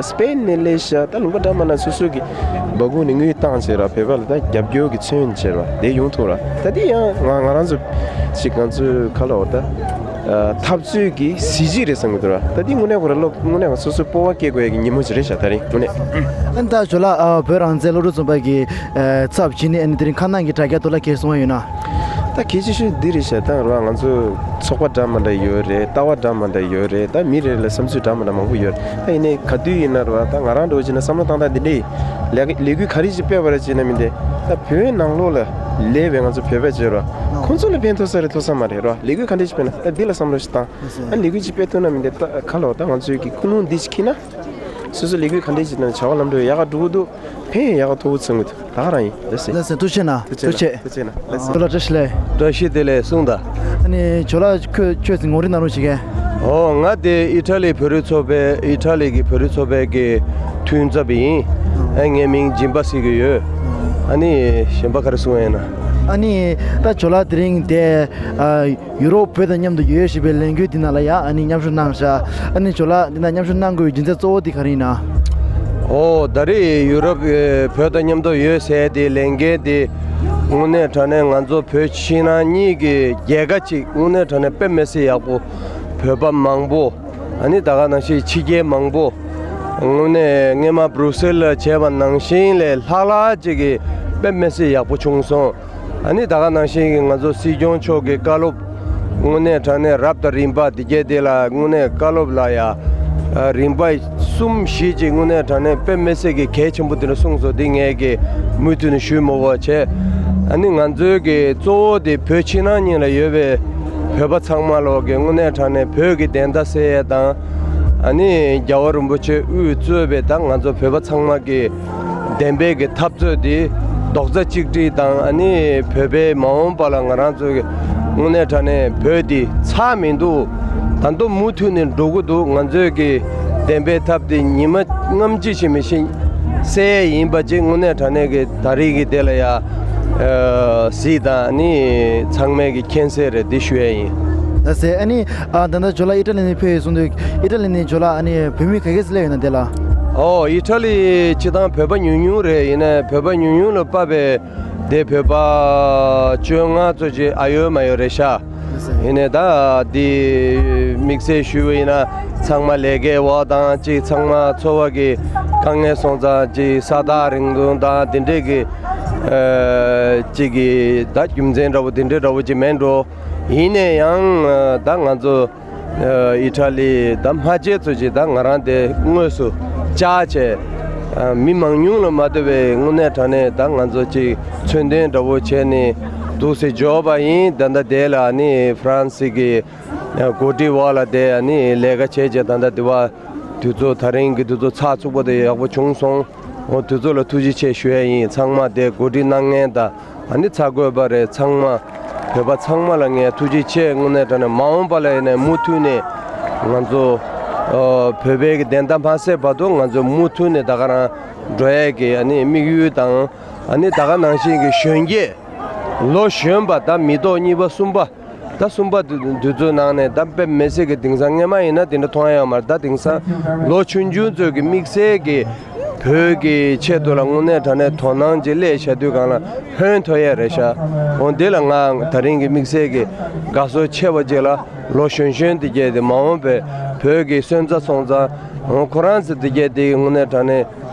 སི་པེན་ནས་སླེབས་ཤག་ད་ལུང་པ་འདྲ་མིན་ན་སོ་སོ་གི་སྦ་ཁུག་ནས་དངུལ་བཏང་བྱས་ར་བོད་པ་ལ་ད་རྒྱབ་སྐྱོར་གྱི་མཚོན་བྱས་ར་དེ་ཡོང་ཐུབ་ར། ད་དེ་ཡང་ང་ང་རང་ཚོ་ཅིག་ང་ཚོའི་ཁ་ལོ་ད་འཐབ་རྩོད་ཀྱི་གཟི་བརྗིད་རེད་བསམ་གྱི་འདུག་ར། ད་དེ་དངོས་གནས་ཁོ་ར་སློབ་དངོས་གནས་ང་སོ་སོའི་སྤོབས་པ་སྐྱེ་དགོས་ཡ་གི་ཉིན་མོ་ཅིག་རེད་ཤག་ད་རིང་དངོས་གནས། ཨ་ད་ཇོ་ལགས་བོད་རང་བཙན་སློབ་ཕྲུག་ཚོགས་པ་གི་ཚབ་བྱས་ནས་ཨ་ནི་དེ་རིང་ཁ་ནང་གི་དྲ་རྒྱ་ཐོག་ལ་ག་རེ་གསུང་བ་ཡོད་ན། ད་གལ་ཆེ་ཤོས་འདི་རེད་ཤག་ད་ར་བ་ང་ཚོ་ཚོགས་པ་འདྲ་མི་འདྲ་ཡོད་རེད། ལྟ་བ་འདྲ་མི་འདྲ་ཡོད་རེད། ད་མི་རེ་རེ་ལ་བསམ་ཚུལ་འདྲ་མི་འདྲ་མང་པོ་ཡོད་རེད། ད་ཡིན་ནའི་ག་དུས་ཡིན་ན་ར་བ་ད་ང་རང་འདྲ་བོ་བྱས་ན་བསམ་བློ་བཏང་སྟངས་འདི་འདྲ་ཡིན། ལས་ཀ་ལས་འགུལ་ག་རེ་ཞིག་སྤེལ་བ་རེད་ཅེ་ན་མི་འདི་ད་བོད་ནང་ལོགས་ལ་སླེབས་པའི་ང་ཚོ་བོད་པ་བྱས་ར་བ་ཁོང་ཚོ་ལ་ཕན་ཐོགས་ས་རེད་ཐོགས་ས་མ་རེད་ར་བ། ལས་འགུལ་ག་འདྲ་ཞིག་སྤེལ་ན་ད་འདི་ལ་བསམ་བློ་ཞིག་བཏང་ཨ་ལས་འགུལ་ཅིག་སྤེལ་ཐུབ་ན་མི་འདི་ད་ག་ལོ་ད་ང་ཚོའི་གི་ཀུན་སློང་འདི་ཞིག་འཁྱེར་ན། སོ་སོ་ལས་འགུལ་ག་འདྲས་ཅིག་དང་བྱ་བ་ལམ་འགྲོ་ཡག་ག་འགྲོ་གི་འདུག་ཕན་ཡག་ག་ཐོགས་ཚང་གི་འདུག་ད་ག་རང་ཡིན། ལགས་སེ། ལགས་སེ། ཐུགས་རྗེ་གནང་། ཐུགས་རྗེ་གནང་། ཐུགས་རྗེ་གནང་། ལགས་སེ། ཨ་ལགས་བཀྲ་ཤིས་བདེ་ལེགས། བཀྲ་ཤིས་བདེ་ལེགས་གསུངས་དང་། ཨ་ནི་ཇོ་ལགས་ཁྱོད་ཁྱོད་ཚོ་ངོ་སྤྲོད་གནང་རོགས་བྱེད་གས། ཨོ་ང་དེ་ཨི་ཊ་ལི་བོད་རིགས་ཚོགས་པའི་ཨི་ཊ་ལི་གི་བོད་རིགས་ཚོགས་པའི་གི་མཐུན་ཚབ་ཡིན། ཨ་ངའི་མིང་སྦྱིན་པ་ཟེར་གི་ཡོད། ཨ་ནི་གཞན་པ་ག་རེ་གསུང་ཡ་ཡིན་ན། ཨ་ནི་ད་ཇོ་ལགས་དེ་རིང་དེ་ཨ། ཡུ་རོབ་བོད་དང་མཉམ་དུ་ཡོད་ཞེས་པའི་ལས་འགུལ་འདི་ནང་ལ་ཡང་ཨ་ནི་མཉམ་ཞུགས་གནང་ཤག་ཨ་ནི་ཇོ་ལགས་འདི་ནང་མཉམ་ཞུགས་གནང་དགོས་པའི་རྒྱུ་མཚན་གཙོ་བོ་འདི་ག་རེ་ཡིན་ན། ཨོ་ད་རེས་ཡུ་རོབ་ཨེ་བོད་དང་མཉམ་དུ་ཡོད་ཟེར་དེ་ལས་འགུལ་འདི་དངོས་གནས་དྲང་གནས་ང་ཚོ་བོད་ཕྱི་ནང་གཉིས་ཀྱི་རྒྱལ་ཁ་ཅིག་དངོས་གནས་དྲང་གནས་དཔེ་མི་སྲིད་ཡག་པོ་བོད་པ་མང་པོ་ཨ་ནི་ད་ག་ནང་བཞིན་ཕྱི་རྒྱལ་མང་པོ་དངོས་གནས་སྔས་མ་སྦྲུག་སེལ་ལ་བྱས་པ་ནང་བཞིན་ལས་ལྷག་ལྷག་ཅིག་གི་དཔེ་མི་སྲིད་ཡག་པོ་བྱུང་སོང་། ཨ་ནི་ད་ག་ནང་བཞིན་གྱི་ང་ཚོ་སྲིད་སྐྱོང་མཆོག་གི་བཀའ་སློབ་དངོས་གནས་དྲང་གནས་རབ་དང་རིམ་པ་འདི་གས་དེ་ལ་དངོས་གནས་བཀའ་སློབ་ལ་ཡ་རིམ་པ་གསུམ་བཞི་ཅིག་དངོས་གནས་དྲང་གནས་དཔེ་མི་སྲིད་ཀྱི་གལ་ཆེན་པོ་དེ་འདྲ་གསུངས་སོང་། འདི་ངས་ཀྱི་མུ་མཐུད་ནས་ཞུས་མོ་བ་བྱས། ཨ་ནི་ང་ཚོའི་གི་གཙོ་བོ་དེ་བོད་ཕྱི་ནང་གཉིས་ལ་ཡོད་པའི་བོད་པ་ཚང་མ་ལོག་གི་དངོས་གནས་དྲང་གནས་བོད་ཀྱི་བདེན་མཐའ་གསལ་ཡས་དང་། ཨ་ནི་རྒྱལ་བ་རིན་པོ་ཆེ་དབུས་གཙོས་པའི་ད་ང་ཚོ་བོད་པ་ཚང་མ་གི་བདེན་པའི་གི་འཐབ་རྩོད་འདི་རྡོག་རྩ་གཅིག་སྒྲིལ་དང་ཨ་ནི་བོད་པའི་མ་འོངས་པ་ལ་ང་རང་ཚོའི་དངོས་གནས་དྲང་གནས་བོད་འདི་ཚར་མི་འདུག་ད་དུང་མུ་མཐུད་ནས་འགྲོ་གི་འདུག་ང་ཚོའི་གི་བདེན་པའི་ཐབས་འདི་ཉི་མ་སྔ་ཕྱི་ཞིག་མི་ཤེས་གསལ་ཡིན་པ་ཅིག་དངོས་གནས་དྲང་གནས་གི་ད་རེས་ཀྱི་དེ་ལ་ཡ་གཟིགས་དང་ཨ་ནི་ཚང་མས་གི་མཁྱེན་གསལ་རེད་འདི་ཞུ་ཡ་ཡིན། ལགས་སེ། ཨ་ནི་ཨ་ད་ལྟ་ཇོ་ལགས་ཨི་ཊ་ལི་ནས་ཕེབས་ཡོད་གསུངས་དུས་ཨི་ཊ་ལི་ནས་ཇོ་ལགས་ཨ་ནི་བོད་མི་ག་གེ་སླེབས་ཡོད་ན་དེ་ལ། ཨོ་ཨི་ཊ་ལི་སྤྱིར་བཏང་བོད་པ་ཉུང་ཉུང་རེད། ཡིན་ནའི་བོད་པ་ཉུང་ཉུང་ལ་དཔག་པའི་དེ་བོད་པ་བཅོ་ལྔ་ཙམ་ཅིག་ཨ་ཡོད་མ་ཡོད་རེད་ཤག་ཡིན་ནའི་ད་འདི་དམིགས་བསལ་ཞུས་པ་ཡིན་ན་ཚང་མ་ལས་ཀའི་འོག་དང་ཅིག་ཚང་མ་འཚོ་བ་གི་དཀའ་ངལ་སོང་ཙང་ཅིག་ས་ཐག་རིང་ཐུང་དང་དེ་འདྲས་ཀྱི་ཅིག་གི་ད་རྒྱུ་མཚན་འདྲ་པོ་དེ་འདྲས་འདྲ་པོ་ཅིག་མེད་འགྲོ། ཡིན་ནའི་ཡང་ད་ང་ཚོ་ཨི་ཊ་ལི་ད་སྨྲ་བརྗེད་ཚོ་ཅིག་ད་ང་རང་དེ་དངོས་སུ་བཅར་བྱས་མི་མང་ཉུང་ལ་མ་ལྟོས་པའི་དངོས་གནས་དྲང་གནས་ད་ང་ཚོ་ཅིག་མཚོན་དོན་འདྲ་པོ་བྱས་ནས་འདུག་སེ་འབྱོར་བ་ཡིན། ད་ལྟ་དེ་ལ་ནི་ཧྥ་རན་སི་གི་འགོ་ཁྲིད་འོག་ལ་དེ་ནི་ལས་ཀ་བྱས་བྱས་ད་ལྟ་དེ་བ་དུས་ཚོད་ད་རིང་གི་དུས་ཚོད་ཚགས་ཚུད་པོ་དེ་ཡག་པོ་བྱུང་སོང་། འོ་དུས་ཚོད་ལ་ཐུགས་རྗེ་ཆེ་ཞུ་ཡ་ཡིན། ཚང་མ་དེ་འགོ་ཁྲིད་གནང་མཁན་དང་ཨ་ནི་ཚ་དགོས་པ་རེད། ཚང་མ་བོད་པ་ཚང་མ་ལ་ངས་ཐུགས་རྗེ་ཆེ་དངོས་གནས་དྲང་གནས་མ་འོངས་པ་ལ་ཡིན་ནའི་མུ་མཐུད་ནས་ང་ཚོ་ཨ་བོད་པའི་གི་བདེན་མཐའ་མ་གསལ་བར་དུ་ང་ཚོ་མུ་མཐུད་ནས་ད་ག་རང་འགྲོ་ཡ་གི་ཨ་ནི་དམིགས་ཡུལ་དང་ཨ་ནི་ད་ག་ནང་བཞིན་གི་གཞོན་སྐྱེས་ལོ་གཞོན་པ་ད་མི་ཐོག་གཉིས་པ་གསུམ་པ། ད་གསུམ་པ་དུས་དུས་ཚོད་ནང་ནས་ད་དཔེ་མི་སྲིད་ཀྱི་དེང་སང་སྔས་མ་ཡིན་ན་དེ་འདྲ་མཐོང་ཡ་ཡོད་མ་རེད། ད་དེང་སང་ལོ་ཆུང་ཆུང་ཚོས་ཀྱི་དམིགས་བསལ་གྱི་བོད་ཀྱི་ཆེད་དུ་ལ་དངོས་གནས་དྲང་གནས་དོ་སྣང་ཅིག་སླེབས་བྱ་དུས་སྒང་ལ་ཧོན་ཐོར་ཡ་རེད་ཤག་འོ་འདི་ལ་ང་ད་རིང་གི་དམིགས་བསལ་གྱི་དགའ་ཚོར་ཆེ་བ་ཅིག་ལ་ལོ་གཞོན་གཞོན་དེ་གྱད་དེ་མ་འོངས་པའི་བོད་ཀྱི་སོན་རྩ་སོང་ཙང་འོ་ཁོ་རང་ཚོ་དེ་གྱད་དེ་དངོས་གནས་དྲང་གནས་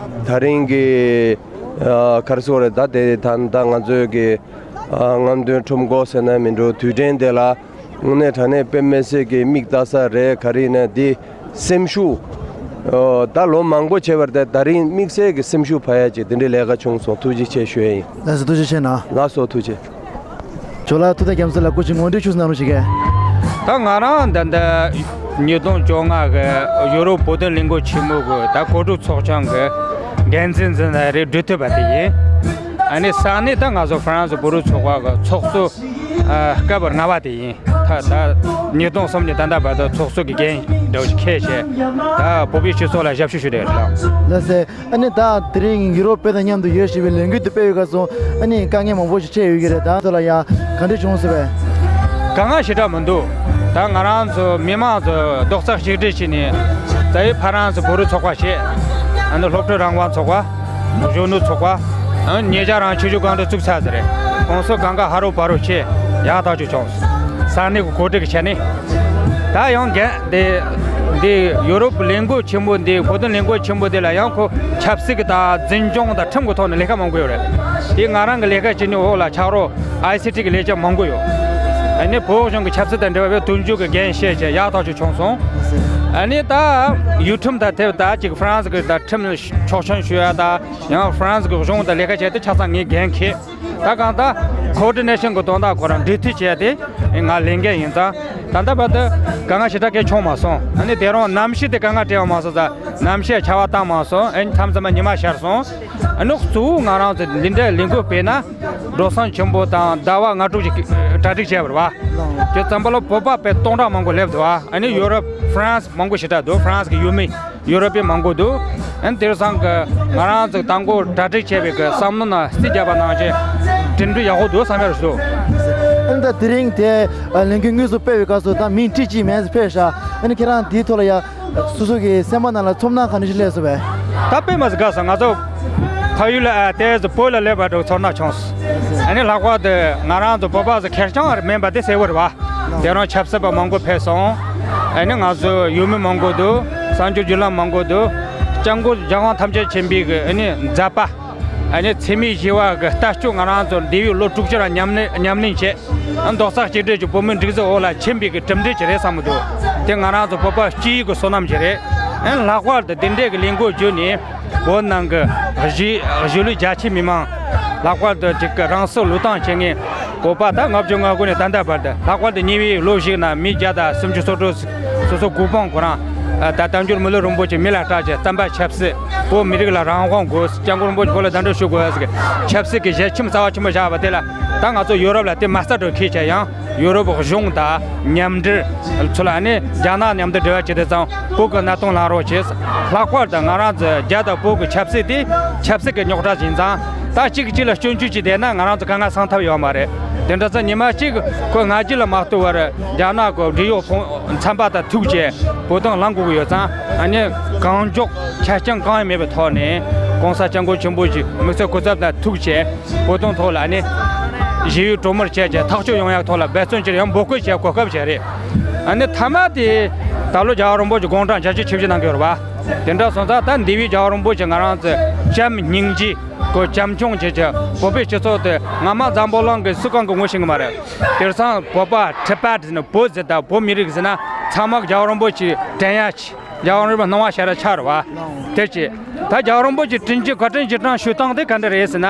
ད་རིང་གི་ཨ་ག་རེ་ཟེར་དགོས་རེད། ད་དེ་ད་ད་ང་ཚོའི་གི་ཨ་རྔམ་སྟོན་ཁྲོམ་སྐོར་ཟེར་ན་མི་འགྲོ། དུས་དྲན་དེ་ལ་དངོས་གནས་དྲང་གནས་དཔེ་མི་སྲིད་ཀྱི་མིག་ལྟ་ས་རེད། ག་རེ་ཡིན་ན་འདི་སེམས་ཤུགས་ཨོ་ད་ལོ་མང་པོ་བྱས་པ་རེད། ད་རིང་དམིགས་བསལ་གྱི་སེམས་ཤུགས་འཕར་ཡ་ཅིག་དེ་འདྲའི་ལས་ཀ་བྱུང་སོང་། ཐུགས་རྗེ་ཆེ་ཞུ་ཡ་ཡིན། ལགས་སོ་ཐུགས་རྗེ་ཆེ་གནང་། ལགས་སོ་ཐུགས་རྗེ་ཆེ། ཇོ་ལགས་ཐུགས་དམ་རྒྱལ་མཚན་ལགས་སྐུ་མཁྱེན་ངོ་སྤྲོད་ཆུ་ཚོད་གནང་རོགས་ཞུ་གི། ད་ང་རང་ད་ལྟ་ཉིས་སྟོང་བཅོ་ལྔ་གི་ཡུ་རོབ་བོད་དོན་ལས་འགུལ་ཆེན་མོ་གི་ད་གོ་སྒྲིག་ཚོགས་ཆུང་གི་འགན་འཛིན་འཛིན་ནས་རེད་གྲོས་ཐུབ་པ་དེ་ཡིན། ཨ་ནི་ས་གནས་ད་ང་ཚོ་ཧྥ་རན་སི་བོད་རིགས་ཚོགས་པ་གི་ཚོགས་གཙོ་ཨ་སྐབས་ལྔ་པ་དེ་ཡིན། ད་ད་ཉིས་སྟོང་གསུམ་ནས་ད་ལྟ་བར་དུ་ཚོགས་གཙོ་གི་འགན་འདྲ་བོ་ཞིག་འཁྱེར་བྱས་ད་བོད་པའི་སྤྱི་ཚོགས་ལ་ཞབས་ཞུ་ཞུ་བསྡད་ཡོད་ལགས། ལགས་སེ། ཨ་ནི་ད་དེ་རིང་ཡུ་རོབ་དཔེ་དང་མཉམ་དུ་ཡོད་ཞེས་པའི་ལས་འགུལ་དུ་སྤེལ་བའི་སྐབས་སུ་ཨ་ནི་དཀའ་ངལ་མང་པོ་ཞིག་འཕྲད་ཡོད་ཀྱི་རེད། ད་ཚོ་ལ་ཡང་ག་འདྲ་བྱུང་སྲིད་པས། དཀའ་ངལ་ཞེ་དྲག་མི་འདུག་ད་ང་རང་ཚོ་མི་མང་ཚོ་རྡོག་རྩ་གཅིག་སྒྲིལ་བྱས་ནས་ད་ཡི་ཧྥ་རན་སི་བོད་རིགས་ཚོགས་པ་བྱས། ཨ་ནི་སློབ་ཕྲུག་རང་དབང་ཚོགས་པ། གཞོན་ནུ་ཚོགས་པ། ཨ་ནི་ཉེ་ཆར་རང་ཆུ་བཞི་སྒང་དྲུག་བཙུགས་ཚར་ཟེར་རེད། ཁོང་ཚོ་གང་ག་ཧ་རོ་བ་རོ་བྱས་ཡག་ཐག་ཆོད་བྱུང་། ས་གནས་ཀྱི་གོ་སྒྲིག་གི་བྱས་ནས། ད་ཡང་འགན་འདི་འདི་ཡོ་རོབ་ལས་འགུལ་ཆེན་པོ་འདི་བོད་དོན་ལས་འགུལ་ཆེན་པོ་འདི་ལ་ཡང་ཁོ་ཆབ་སྲིད་ཀྱི་ད་འཛིན་སྐྱོང་དང་ཁྲིམས་ཀྱི་ཐོག་ནས་ལས་ཀ་མང་པོ་ཡོད་རེད། དེ་ང་རང་གི་ལས་ཀ་བྱེད་ནི་འོག་ལ་ཆགས་རོགས་ཨའི་སི་ཊི་གི་ལས་བྱེད་མང་པོ་ཡོད། ཨ་ནི་བོད་གཞུང་གི་ཆབ་སྲིད་དང་འབྲེལ་བའི་དོན་འཁྱོལ་གྱི་འགན་བཞེས་བྱས་ཡག་ཐག་ཆོད་བྱུང་སོང་། ཨ་ནི་ད་ཡུལ་ཁྲིམས་དང་ཐེབས་ད་ཅིག་ཧྥ་རན་སི་གི་ད་ཁྲིམས་ལ་ཆོག་མཆན་ཞུ་ཡ་ད་ཡང་ཧྥ་རན་སི་གི་གཞུང་དང་ལས་ཀ་བྱས་ཏེ་ཆ་ཚང་ངའི་འགན་འཁྱེར། ད་གང་ལྟར་ཀོ་ཌི་ནེ་ཤན་གྱི་དོན་དག་ཁོ་རང་འབྲེལ་མཐུད་བྱས་ཏེ་ང་ལས་འགན་ཡིན་ཙང་། ད་ལྟ་བར་དུ་དཀའ་ངལ་ཞེ་དྲག་གང་ཡང་བྱུང་མ་སོང་། ཨ་ནི་དེ་རིང་གནམ་གཤིས་དེ་དཀའ་ངལ་འཕྲད་ཡོང་མ་སོང་ཙང་གནམ་གཤིས་ཆར་པ་བཏང་མ་སོང་། ཨ་ནི་མཚམས་མཚམས་ཉི་མ་ཤར་སོང་། ཨ་ནི་གཙོ་བོ་ང་རང་ཚོ་འདི་འདྲའི་ལས་འགུལ་སྤེལ་ན་འགྲོ་སོང་ཆེན་པོ་དང་ཟླ་བ་ལྔ་དྲུག་ཅིག་གྲ་སྒྲིག་བྱས་པ་རེད་བ། དེ་ཙམ་པ་ལ་བོད་པ་དཔེ་སྟོང་ཕྲག་མང་པོ་སླེབས་འདུག་ཨ་ནི་ཡོ་རོབ་ཧྥ་རན་སི་མང་པོ་ཞེ་དྲག་འདུག་ཧྥ་རན་སི་གི་ཡུལ་མི། ཡུ་རོབ་པའི་མང་པོ་འདུག་ཨ་ནི་དེང་སང་གི་ང་རང་ཚོ་དང་པོ་གྲ་སྒྲིག་བྱས་པའི་གི་བསམ་བློ་ནང་རྩིས་བརྒྱབ་པ་ནང་བཞིན་འགྲིམ་འགྲུལ་ཡག་པོ་འདུག་བསམ་ཡག་རེད་འདུག་ཨ་ནི་ད་དེ་རིང་དེ་ལས་འགུལ་དངོས་སུ་སྤེལ་བའི་སྐབས་སུ་ད་མི་ཁྲི་གཅིག་མན་ཙམ་ཕེབས་ཤག་ཨ་ནི་ཁྱེད་རང་དེའི་ཐོག་ལ་ཡ་སོ་སོ་གི་སེམས་པ་ནང་ལ་ཚོར་སྣང་ག་འདྲ་ཞིག་སླེབས་སོང་བས། ད་དཔེ་མ་སྲིད་དགའ་སོང་། ང་ཚོ་ཕ་ཡུལ་ལ་ཨ་དེ་ཚོ་བོད་ལ་སླེབས་པ་འདྲ་བོ་ཚོར་སྣང་བྱུང་སོང་། ཨ་ནི་ལྷག་པར་དུ་ང་རང་ཚོ་བོད་པ་ཚོ་ཁེར་རྐྱང་མིན་པ་དེ་གསལ་པོ་རེད་བ། དེ་རིང་ཆབ་སྲིད་པ་མང་པོ་ཕེབས་སོང་། ཨ་ནི་ང་ཚོ་ཡུལ་མི་མང་པོ་འདུག་གསར་འགྱུར་བརྒྱུད་ལམ་མང་པོ་འདུག་སྐྱབས་མགོན་རྒྱལ་དབང་ཐམས་ཅད་མཁྱེན་པའི་གི་ཨ་ནི་མཛད་པ། ཨ་ནི་འཚེ་མེད་ཞི་བ་གི་ལྟ་སྐྱོང་ང་རང་ཚོ་འདས་པའི་ལོ་དྲུག་ཅུ་ར་ཉམས་ལེན་ཉམས་ལེན་བྱས། ཨ་རྡོག་རྩ་གཅིག་སྒྲིལ་གྱི་བོད་མིའི་སྒྲིག་འཛུགས་འོག་ལ་ཕྱིན་པའི་གི་གྲུབ་འབྲས་ཅིག་རེད་བསམ་གི་འདུག་དེ་ང་རང་ཚོ་བོད་པ་སྤྱི་ཡི་གི་བསོད་ནམས་ཅིག་རེད། ཨ་ནི་ལྷག་པར་དུ་དེ་འདྲས་གི་ལས་འགུལ་བརྒྱུད་ནས། བོད་ནང་གི་གཞིས་གཞིས་ལུས་རྒྱ་ཆེ་མི་མང་། ལྷག་པར་དུ་ཅིག་གི་རང་སྲོག་བློས་བཏང་བྱེད་མཁན་བོད་པ་ད་ལྔ་བཅུ་ང་དགུ་ནས་ད་ལྟ་བར་དུ། ལྷག་པར་དུ་ཉེ་བའི་ལོ་ཞིག་ནང་མི་བརྒྱ་དང་སུམ་ཅུ་སོ་དྲུག་སོ་སོ་གོ་འཕང་ཁོ་རང་ད་དལ་འབྱོར་མི་ལུས་རིན་པོ་ཆེ་མི་ལ་སྐྲག་བྱས་བསྟན་པ་ཆབ་སྲིད། བོད་མི་རིགས་ལ་རང་དབང་དགོས། སྐྱབས་མགོན་རིན་པོ་ཆེ་བོད་ལ་གདན་འདྲེན་ཞུ་དགོས་ཟེར་གི་ཆབ་སྲིད་ཀྱི་ཞལ་ཆེམས་རྩ་བ་ཆེན་པོ་བཞག་པ་དེ་ལ་ད་ང་ཚོ་ཡོ་རོབ་ལ་དེ་མ་རྩ་འགྲོ་ཁེལ་བྱས་ཡང་། ཡོ་རོབ་གཞུང་དང་མཉམ་འབྲེལ་ཚོ་ལ་ནི་རྒྱ་ནག་མཉམ་དུ་འབྲེལ་བ་བྱེད་དུས་ཙང་བོད་ཀྱི་གནད་དོན་ལངས་རོགས་བྱེད། ལྷག་པར་དུ་ང་རང་ཚོ་རྒྱ་དང་བོད་ཀྱི་ཆབ་སྲིད་དེ་ཆབ་སྲིད་ཀྱི་རྙོག་དྲ་ཡིན་ཙང་ད་གཅིག་གཅིག་ལ་སྐྱོན་བརྗོད་བྱས་བསྡད་ན་ང་རང་ཚོ་དཀའ་ངལ་སེལ་ཐབས་ཡོད་མ་རེད། དེ་འདྲ་ཙང་ཉི་མ་གཅིག་ཁོ་ང་གཅིག་ལ་མ་གཏོགས་པར་རྒྱ་ནག་གི་འབྲེལ་ཡོད་ཕོ་ཚན་པ་དང་ཐུག་བྱས་བོད་དོན་ལངས་དགོས་ཀྱི་ཡོད་ཙང་ཨ་ནི་ གང་མགྱོགས་ཆ་རྐྱེན་གང་ཡང་མེད་པའི་ཐོག་ནས་༸གོང་ས་༸སྐྱབས་མགོན་ཆེན་པོ་མཆོག་གི་དམིགས་བསལ་སྐུ་ཚབ་དང་ཐུག་བྱས། བོད་དོན་ཐོག་ལ་ནི་ཞི་བའི་གྲོས་མོལ་བྱས་བྱས་ཐག་གཅོད་ཡོང་ཡག་ཐོག་ལ་འབད་བརྩོན་བྱས་ཡང་འབོད་སྐུལ་བྱས་གོ་སྐབས་བྱས་རེད། ཨ་ནི་མཐའ་མ་དེ་ད་ལོ་རྒྱལ་བ་རིན་པོ་ཆེ་དགུང་གྲངས་བརྒྱད་ཅུ་གྱ་བཞི་གནང་གི་ཡོད་རེད་བ། དེ་འདྲ་སོང་ཙང་ད་འདས་པའི་རྒྱལ་བ་རིན་པོ་ཆེ་ང་རང་ཚོ་བྱམས་སྙིང་རྗེ་གི་བྱམས་སྐྱོང་བྱེད་ཀྱི་བོད་པའི་སྤྱི་ཚོགས་དེ་སྔ་མ་འཛམ་བུ་གླིང་གི་སུ་གང་གིས་ངོ་ཤེས་ཀྱི་མ་རེད། དེང་སང་བོད་པ་ཊི་བེ་ཊི་ཟེར་ན་བོད་ཟེར་དང་བོད་མི་རིགས་ཟེར་ན་ཚང་མ་རྒྱལ་བ་རིན་པོ་ཆེ་དྲན་ཡ་ཆེ། རྒྱལ་བ་རིན་པོ་ཆེ་སྣང་བ་ཤར་ཆགས་རེད་བ། དེ་ཅི། ད་རྒྱལ་བ་རིན་པོ་ཆེ་དྲིན་གྱི་བཀའ་དྲིན་རྗེས་དྲན་ཞུ་སྟངས་དེ་ག་འདྲ་རེད་ཟེར་ན།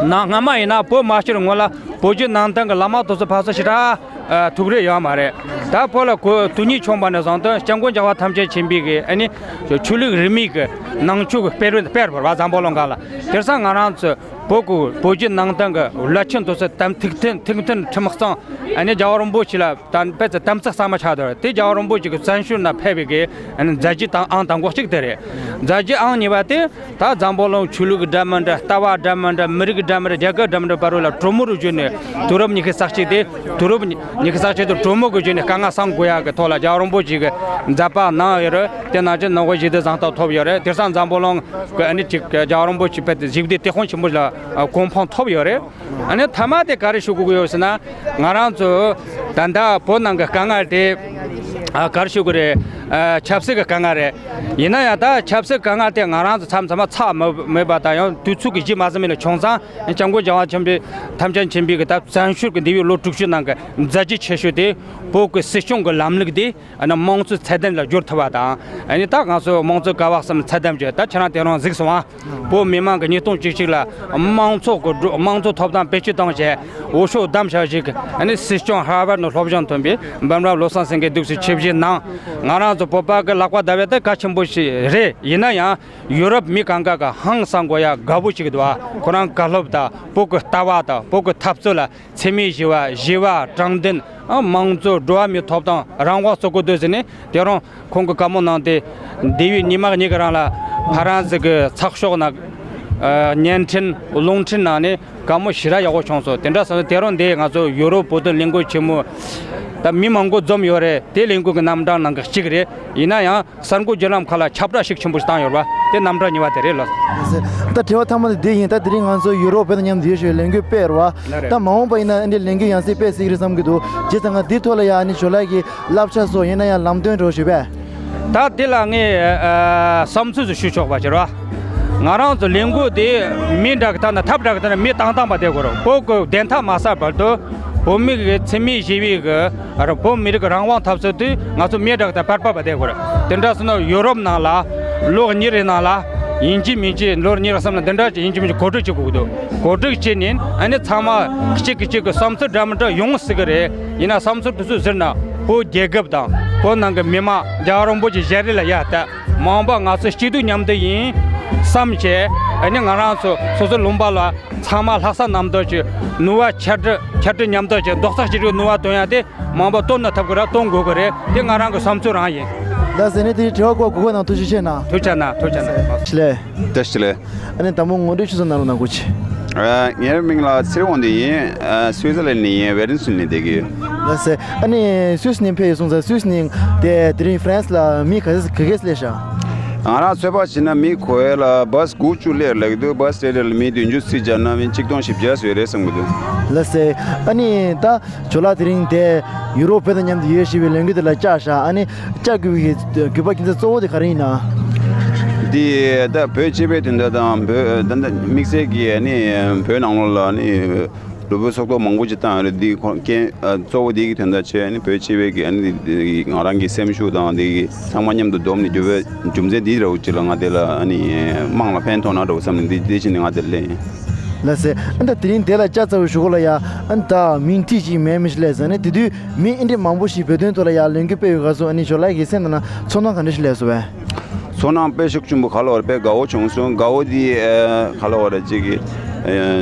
ན་སྔ་མ་ཡིན་ན་བོད་མ་སྐྱོར་སྔོན་ལ་བོད་བརྒྱུད་ནང་བསྟན་གྱི་བླ་མ་དེ་ཚོ་ཕར་ཚུར་ཞེ་དྲག་ཨ་ཐུག་རེས་ཡོད་མ་རེད། ད་བོད་ལ་གོ་དུས་ཉིད་བྱུང་བ་ནས་བཟུང་སྟེ་སྐྱབས་མགོན་རྒྱལ་བ་ཐམས་ཅད་མཁྱེན་པའི་གི་ཨ་ནི་ཆོས་ལུགས་རིས་མེད་ཀྱི་ནང་ཆོས་ཀྱི་སྤེལ་རེས་སྤེལ་བར་བ་འཛམ་བུ་གླིང་སྒང་ལ། དེང་སང་ང་རང་ཚོ་བོད་ཀྱི་བོད་བརྒྱུད་ནང་བསྟན་གྱི་བླ་ཆེན་དེ་ཚོ་དམ་ཐུགས་མཐུན་ཐུགས་མཐུན་ཁྲིམས་གཙང་ཨ་ནི་རྒྱལ་བ་རིན་པོ་ཆེ་ལ་དམ་དཔེ་ཚོ་དམ་ཚིག་གཙང་མ་ཆགས་འདུག་དེ་རྒྱལ་བ་རིན་པོ་ཆེ་གི་བཙན་བྱོལ་ན་ཕེབས་པའི་གི་ཨ་ནི་མཛད་རྗེས་དང་ཨང་དང་པོ་གཅིག་དེ་རེད། མཛད་རྗེས་ཨང་གཉིས་པ་དེ། ད་འཛམ་བུ་གླིང་ཆོས་ལུགས་འདྲ་མི་འདྲ་ལྟ་བ་འདྲ་མི་འདྲ་མི་རིགས་འདྲ་མི་འདྲ་རྒྱལ་ཁབ་འདྲ་མི་འདྲ་བར་ལ་གྲོས་མོལ་བརྒྱུད་ནས་དུས་རབས་ཉི་ཤུ་རྩ་གཅིག་དེ་དུས་རབས་ཉི་ཤུ་རྩ་གཅིག་དེ་གྲོས་མོལ་གྱི་བརྒྱུད་ནས་དཀའ་ངལ་སེལ་དགོས་ཡག་གི་ཐོག་ལ་རྒྱལ་བ་རིན་པོ་ཆེ་གི་མཛད་པ་གནང་ཡོད་རེད། དེ་ནང་བཞིན་ནང་པའི་ཞི་བདེ་གཟེངས་རྟགས་ཐོབ་ཡོད་རེད། དེང་སང་འཛམ་བུ་གླིང་གི་ཨ་ནི་ཅིག་རྒྱལ་བ་རིན་པོ་ཆེ་ཕེབས་ཏེ་ཞི་བདེ་དེད་དཔོན་ཆེན་པོ་ལ་གོ་འཕང་ཐོབ་ཡོད་རེད། ཨ་ནི་མཐའ་མ་དེ་ག་རེ་ཞུ་དགོས་ཀྱི་ཡོད་ཟེར་ན། ང་རང་ཚོ་ད་ལྟ་བོད་ནང་གི་དཀའ་ངལ་དེ་ཨ་ག་རེ་ཞུ་དགོས་རེད། ཨ་ཆབ་སྲིད་ཀྱི་དཀའ་ངལ་རེད། ཡིན་ན་ཡང་ད་ཆབ་སྲིད་དཀའ་ངལ་དེ་ང་རང་ཚོ་མཚམས་མཚམས་མ་ཚད་མེད་པ་དང་ཡང་དུས་ཚོད་ཀྱི་གཞི་མ་ཟིན་པ་ལ་བྱུང་ཙང་སྐྱབས་མགོན་རྒྱལ་བ་ཆེན་པོ་ཐམས་ཅད་མཁྱེན་པའི་གི་ད་བཙན་བྱོལ་གྱི་འདས་པའི་ལོ་དྲུག་ཅུ་ནང་གི་མཛད་རྗེས་ཆེ་ཤོས་དེ་བོད་ཀྱི་སྲིད་སྐྱོང་གི་ལམ་ལུགས་དེ་ཨ་ནི་དམངས་གཙོའི་ཚད་ལྡན་ལ་བསྒྱུར་ཐུབ་པ་དང་། ཨ་ནི་ད་ང་ཚོ་དམངས་གཙོ་ཀ་བ་གསུམ་ཚད་ལྡན་བྱས། ད་ཁྱེད་རང་དེ་རིང་གཟིགས་སོང་ཨ། བོད་མི་མང་གི་ཉིས་སྟོང་བཅུ་གཅིག་ལ་དམངས་གཙོ་གི་སྒྲོ་དམངས་གཙོ་ཐོབ་ཐང་བེད་སྤྱོད་བཏང་བྱས་འོས་ཤོག་བདམས་བྱ་ཞིག་ཨ་ནི་སྲིད་སྐྱོང་ཧར་ཝར་ནས་སློབ་སྦྱོང་ཐོན་པའི་འབུམ་རམས་བློ་བཟང་སེང་གེ་འདུག་སེ་ཆིབས་བསྒྱུར་གནང་། ང་རང་ཚོ་བོད་པ་གི་ལག་པ་བརྡབས་པ་དེ་གལ་ཆེན་པོ་ཞིག་རེད། ཡིན་ན་ཡང་ཡུ་རོབ་མི་གང་ག་གི་ཧང་སང་དགོས་ཡ་དགའ་པོ་ཞིག་འདུག་ཨ། ཁོ་རང་བཀའ་སློབ་དང་བོད་ཀྱི་ལྟ་བ་དང་བོད་ཀྱི་འཐབ་རྩོད་ལ་འཚེ་མེད་ཞི་བ་ཞི་བ་དྲང་བདེན་ཨ་དམངས་གཙོ་འགྲོ་བ་མིའི་ཐོབ་ཐང་རང་དབང་རྩོད་དགོས་འདུག་ཟེར་ནས་དེ་རིང་ཁོང་གིས་བཀའ་མོལ་གནང་སྟེ། འདས་པའི་ཉི་མ་གཉིས་ཀྱི་རིང་ལ་ཕ་རན་སི་གི་ཚགས་ཤོག་ནང་ཨ་བརྙན་འཕྲིན་རླུང་འཕྲིན་ནང་ནས་བཀའ་མོལ་ཞེ་དྲག་ཡག་པོ་བྱུང་སོང་། དེ་འདྲ་སོང་ཙང་དེ་རིང་འདི་ང་ཚོ་ཡུ་རོབ་བོད་དོན་ལས་འགུལ་ཆེན་མོ་ད་མི་མང་པོ་འཛོམས་ཡོད་རེད། དེ་ལས་འགུལ་གྱི་རྣམ་གྲངས་ནང་གི་གཅིག་རེད། ཡིན་ན་ཡང་གསར་འགོད་བརྒྱུད་ལམ་ཁག་ལ་ཁྱབ་བསྒྲགས་ཤུགས་ཆེན་པོ་ཞིག་བཏང་ཡོད་རེད་བ། དེ་རྣམ་གྲངས་གཉིས་པ་དེ་རེད་ལགས། ད་དྲི་བ་མཐའ་མ་དེ་འདི་ཡིན། ད་དེ་རིང་ང་ཚོ་ཡུ་རོབ་བོད་དང་མཉམ་དུ་ཡོད་ཞེས་ལས་འགུལ་སྤེལ་རེད་བ། ལགས་རེད། ད་མ་འོངས་པ་ཡིན་ན་ཨ་འདྲའི་ལས་འགུལ་ཡང་སེ་སྤེལ་སྲིད་ཀྱི་རེད་བསམ་གྱི་འདུག་བྱས་ཙང་ང་འདིའི་ཐོག་ལ་ཡ་ཨ་ནི་ཇོ་ལགས་ཀྱི་བསླབ་བྱ་སོགས་ཡིན་ན་ཡང་ལམ་སྟོན་འདྲ་བོ་ཞུས་པས། ད་དེ་ལ་ངས་ཨ་བསམ་ཚུལ་ཞིག་ཞུ་ཆོག་པ་ཞིག་རེད་བ། ང་རང་ཚོ་ལས་འགུལ་དེ་མི་འདྲ་གི་ཐད་ནས་ཐབས་འདྲ་གི་ཐད་ནས་མི་བཏང་བཏང་བ་བསྡད་དགོས་རེད། བོད་ཀྱི་བདེན་མཐའ་མ་གསལ་བར་དུ་བོད་མི་གི་འཚེ་མེད་ཞི་བའི་གི་ཨ་ར་བོད་མི་རིགས་ཀྱི་རང་དབང་འཐབ་རྩོད་དེ་ང་ཚོ་མི་འདྲ་གི་ཐད་བར་པ་བ་བསྡད་དགོས་རེད། དེ་འདྲ་སོང་ན་ཡུ་རོབ་ནང་ལ་ལོ་གཉིས་རེ་ནང་ལ་ཡིན་གཅིག་མིན་གཅིག་ལོ་གཉིས་རེ་གསུམ་ལ་འདི་འདྲ་ཅིག་ཡིན་གཅིག་མིན་གཅིག་གོ་སྒྲིག་བྱེད་དགོས་ཀྱི་འདུག་གོ་སྒྲིག་བྱས་ནས་ཨ་ནི་ཚང་མ་གཅིག་གིས་གཅིག་གི་བསམ་ཚུལ་འདྲ་མི་འདྲ་ཡོང་སྲིད་གི་རེད། ཡིན་ན་བསམ་ཚུལ་དེ་ཚོ་ཟེར་ན་བོད་རྒྱལ་ཁབ་དང་བོད་ནང་གི་མི་མང་རྒྱལ་བ་རིན་པོ་ཆེ་ཞལ་རས་ལ་ཡ་ལྟ། མ་འོངས་པ་ང་ཚོ་སྐྱིད་སྡུག་མཉམ་དུ་ཡིན་བསམ་བྱས། ཨ་ནི་ང་རང་ཚོ་སོ་སོའི་ལུང་པ་ལ་ཚང་མ་ལྷག་བསམ་རྣམ་དག་ཅིག་ནུས་པ་ཆ་འདྲི་ཆ་འདྲི་མཉམ་དུ་ཅིག་རྡོག་རྩ་གཅིག་སྒྲིལ་ནུས་པ་བཏོན་ཡ་དེ་མ་འོངས་པ་བཏོན་ན་ཐུབ་ཀྱི་རེད། བཏོན་དགོས་ཀྱི་རེད། དེ་ང་རང་གི་བསམ་ཚུལ་རང་ཡིན། ལགས་སེ། ནི་དེ་དྲི་བ་བཀོད་གོ་སྐབས་གནང་། ཐུགས་རྗེ་ཆེ་གནང་། ཐུགས་རྗེ་ཆེ་གནང་། ཆེ་ལེ། བཀྲ་ཤིས་བདེ་ལེགས། ཨ་ནི་དང་པོ་ངོ་སྤྲོད་ཆུ་ཚོད་ནང་ལ་གནང་དགོས་ཆེ། ཨ། ངའི་མིང་ལ་ཚེ་རིང་དབང་འདུས་ཡིན། ཨ། སུའི་ཙི་ལན་ནས་ཡིན། ཝེ་རན་སི་ནས་བསྡད་ཀྱི་ཡོད། ལགས་སེ། ཨ་ནི་སུད་སི་ནས་ཕེབས་ཡོད་སོང་ཙང་སུད་སི་ནས་དེ་དེ་རིང་ཧྥ་རན་སི་ལ་མི་ག་ཚོད་ག་གེ་སླེབས་ཤག་ང་རང་ཚོད་དཔག་བྱས་ན་མི་གོ་ཡ་ལ་བཱ་སི་དགུ་བཅུ་སླེབས་ལབ་ཀྱི་འདུག་བཱ་སི་དེ་ལ་མི་བདུན་ཅུ་ཙམ་སྦྱར་ན་མི་ཆིག་སྟོང་བཞི་བརྒྱ་ཙམ་ཡོད་རེད་བསམ་གྱི་འདུག་ལགས་སེ། ཨ་ནི་ད་ཇོ་ལགས་དེ་རིང་དེ་ཡུ་རོབ་བོད་དང་མཉམ་དུ་ཡོད་ཞེས་པའི་ལས་འགུལ་དེ་ལ་བཅར་ཤག་ཨ་ནི་བཅར་དགོས་པའི་དགོས་པ་རྒྱུ་མཚན་གཙོ་བོ་དེ་ག་རེ་ཡིན་ན། འདི་ད་བོད་སྤྱི་པའི་དོན་དག་དང་བོད་ད་ལྟ་དམིགས་བསལ་གྱི་ཨ་ནི་བོད་ནང་ལོགས་ལ་ཨ་ནི་ལུས་པོའི་ཚོགས་གཏོགས་མང་པོ་ཅིག་བཏང་ཡོད་རེད། འདི་ཁོ་རྐྱེན་གཙོ་བོ་འདི་གི་དོན་དག་བྱས་ཨ་ནི་བོད་སྤྱི་པའི་གི་ཨ་ནི་ང་རང་གི་སེམས་ཤུགས་དང་འདི་གི་ཚང་མ་མཉམ་དུ་བསྡོམས་ནས་རྒྱུ་བའི་རྒྱུ་མཚན་འདི་འདྲ་བོ་ཅིག་ལ་ང་དེ་ལ་ཨ་ནི་དམངས་ལ་ཕན་ཐོགས་ན་འདྲ་བོ་བསམ་ནས་འདི་འདི་བྱས་ནས་ང་དེ་ལ་སླེབས་ཡིན། ལགས་སེ། ཨ་ནི་ད་དེ་རིང་དེ་ལ་བཅར་ཚར་བའི་གཞུག་གུ་ལ་ཡ་ཨ་ནི་ད་མིང་ཐིག་ཅིག་མེད་མི་ཞིག་སླེབས་སོང་། ཨ་ནི་དེ་དུས་མི་ཨ་འདྲ་མང་པོ་ཞིག་བོད་དོན་ཐོག་ལ་ཡ་ལས་འགུལ་སྤེལ་ཡོད་ག་སོང་། ཨ་ནི་ཇོ་ལགས་ཀྱི་སེམས་ནང་ན་ཚོར་སྣང་ག་འདྲ་ཞིག་སླེབས་སོང་བས། ཚོར་སྣང་དཔེ་ཤུགས་ཆེན་པོ་ག་ལ་བར་དཔེ་དགའ་བོ་བྱུང་སོང་། དགའ་བོ་འདི་ཨ་ག་ལ་བར་ཅིག་གི་ཨ་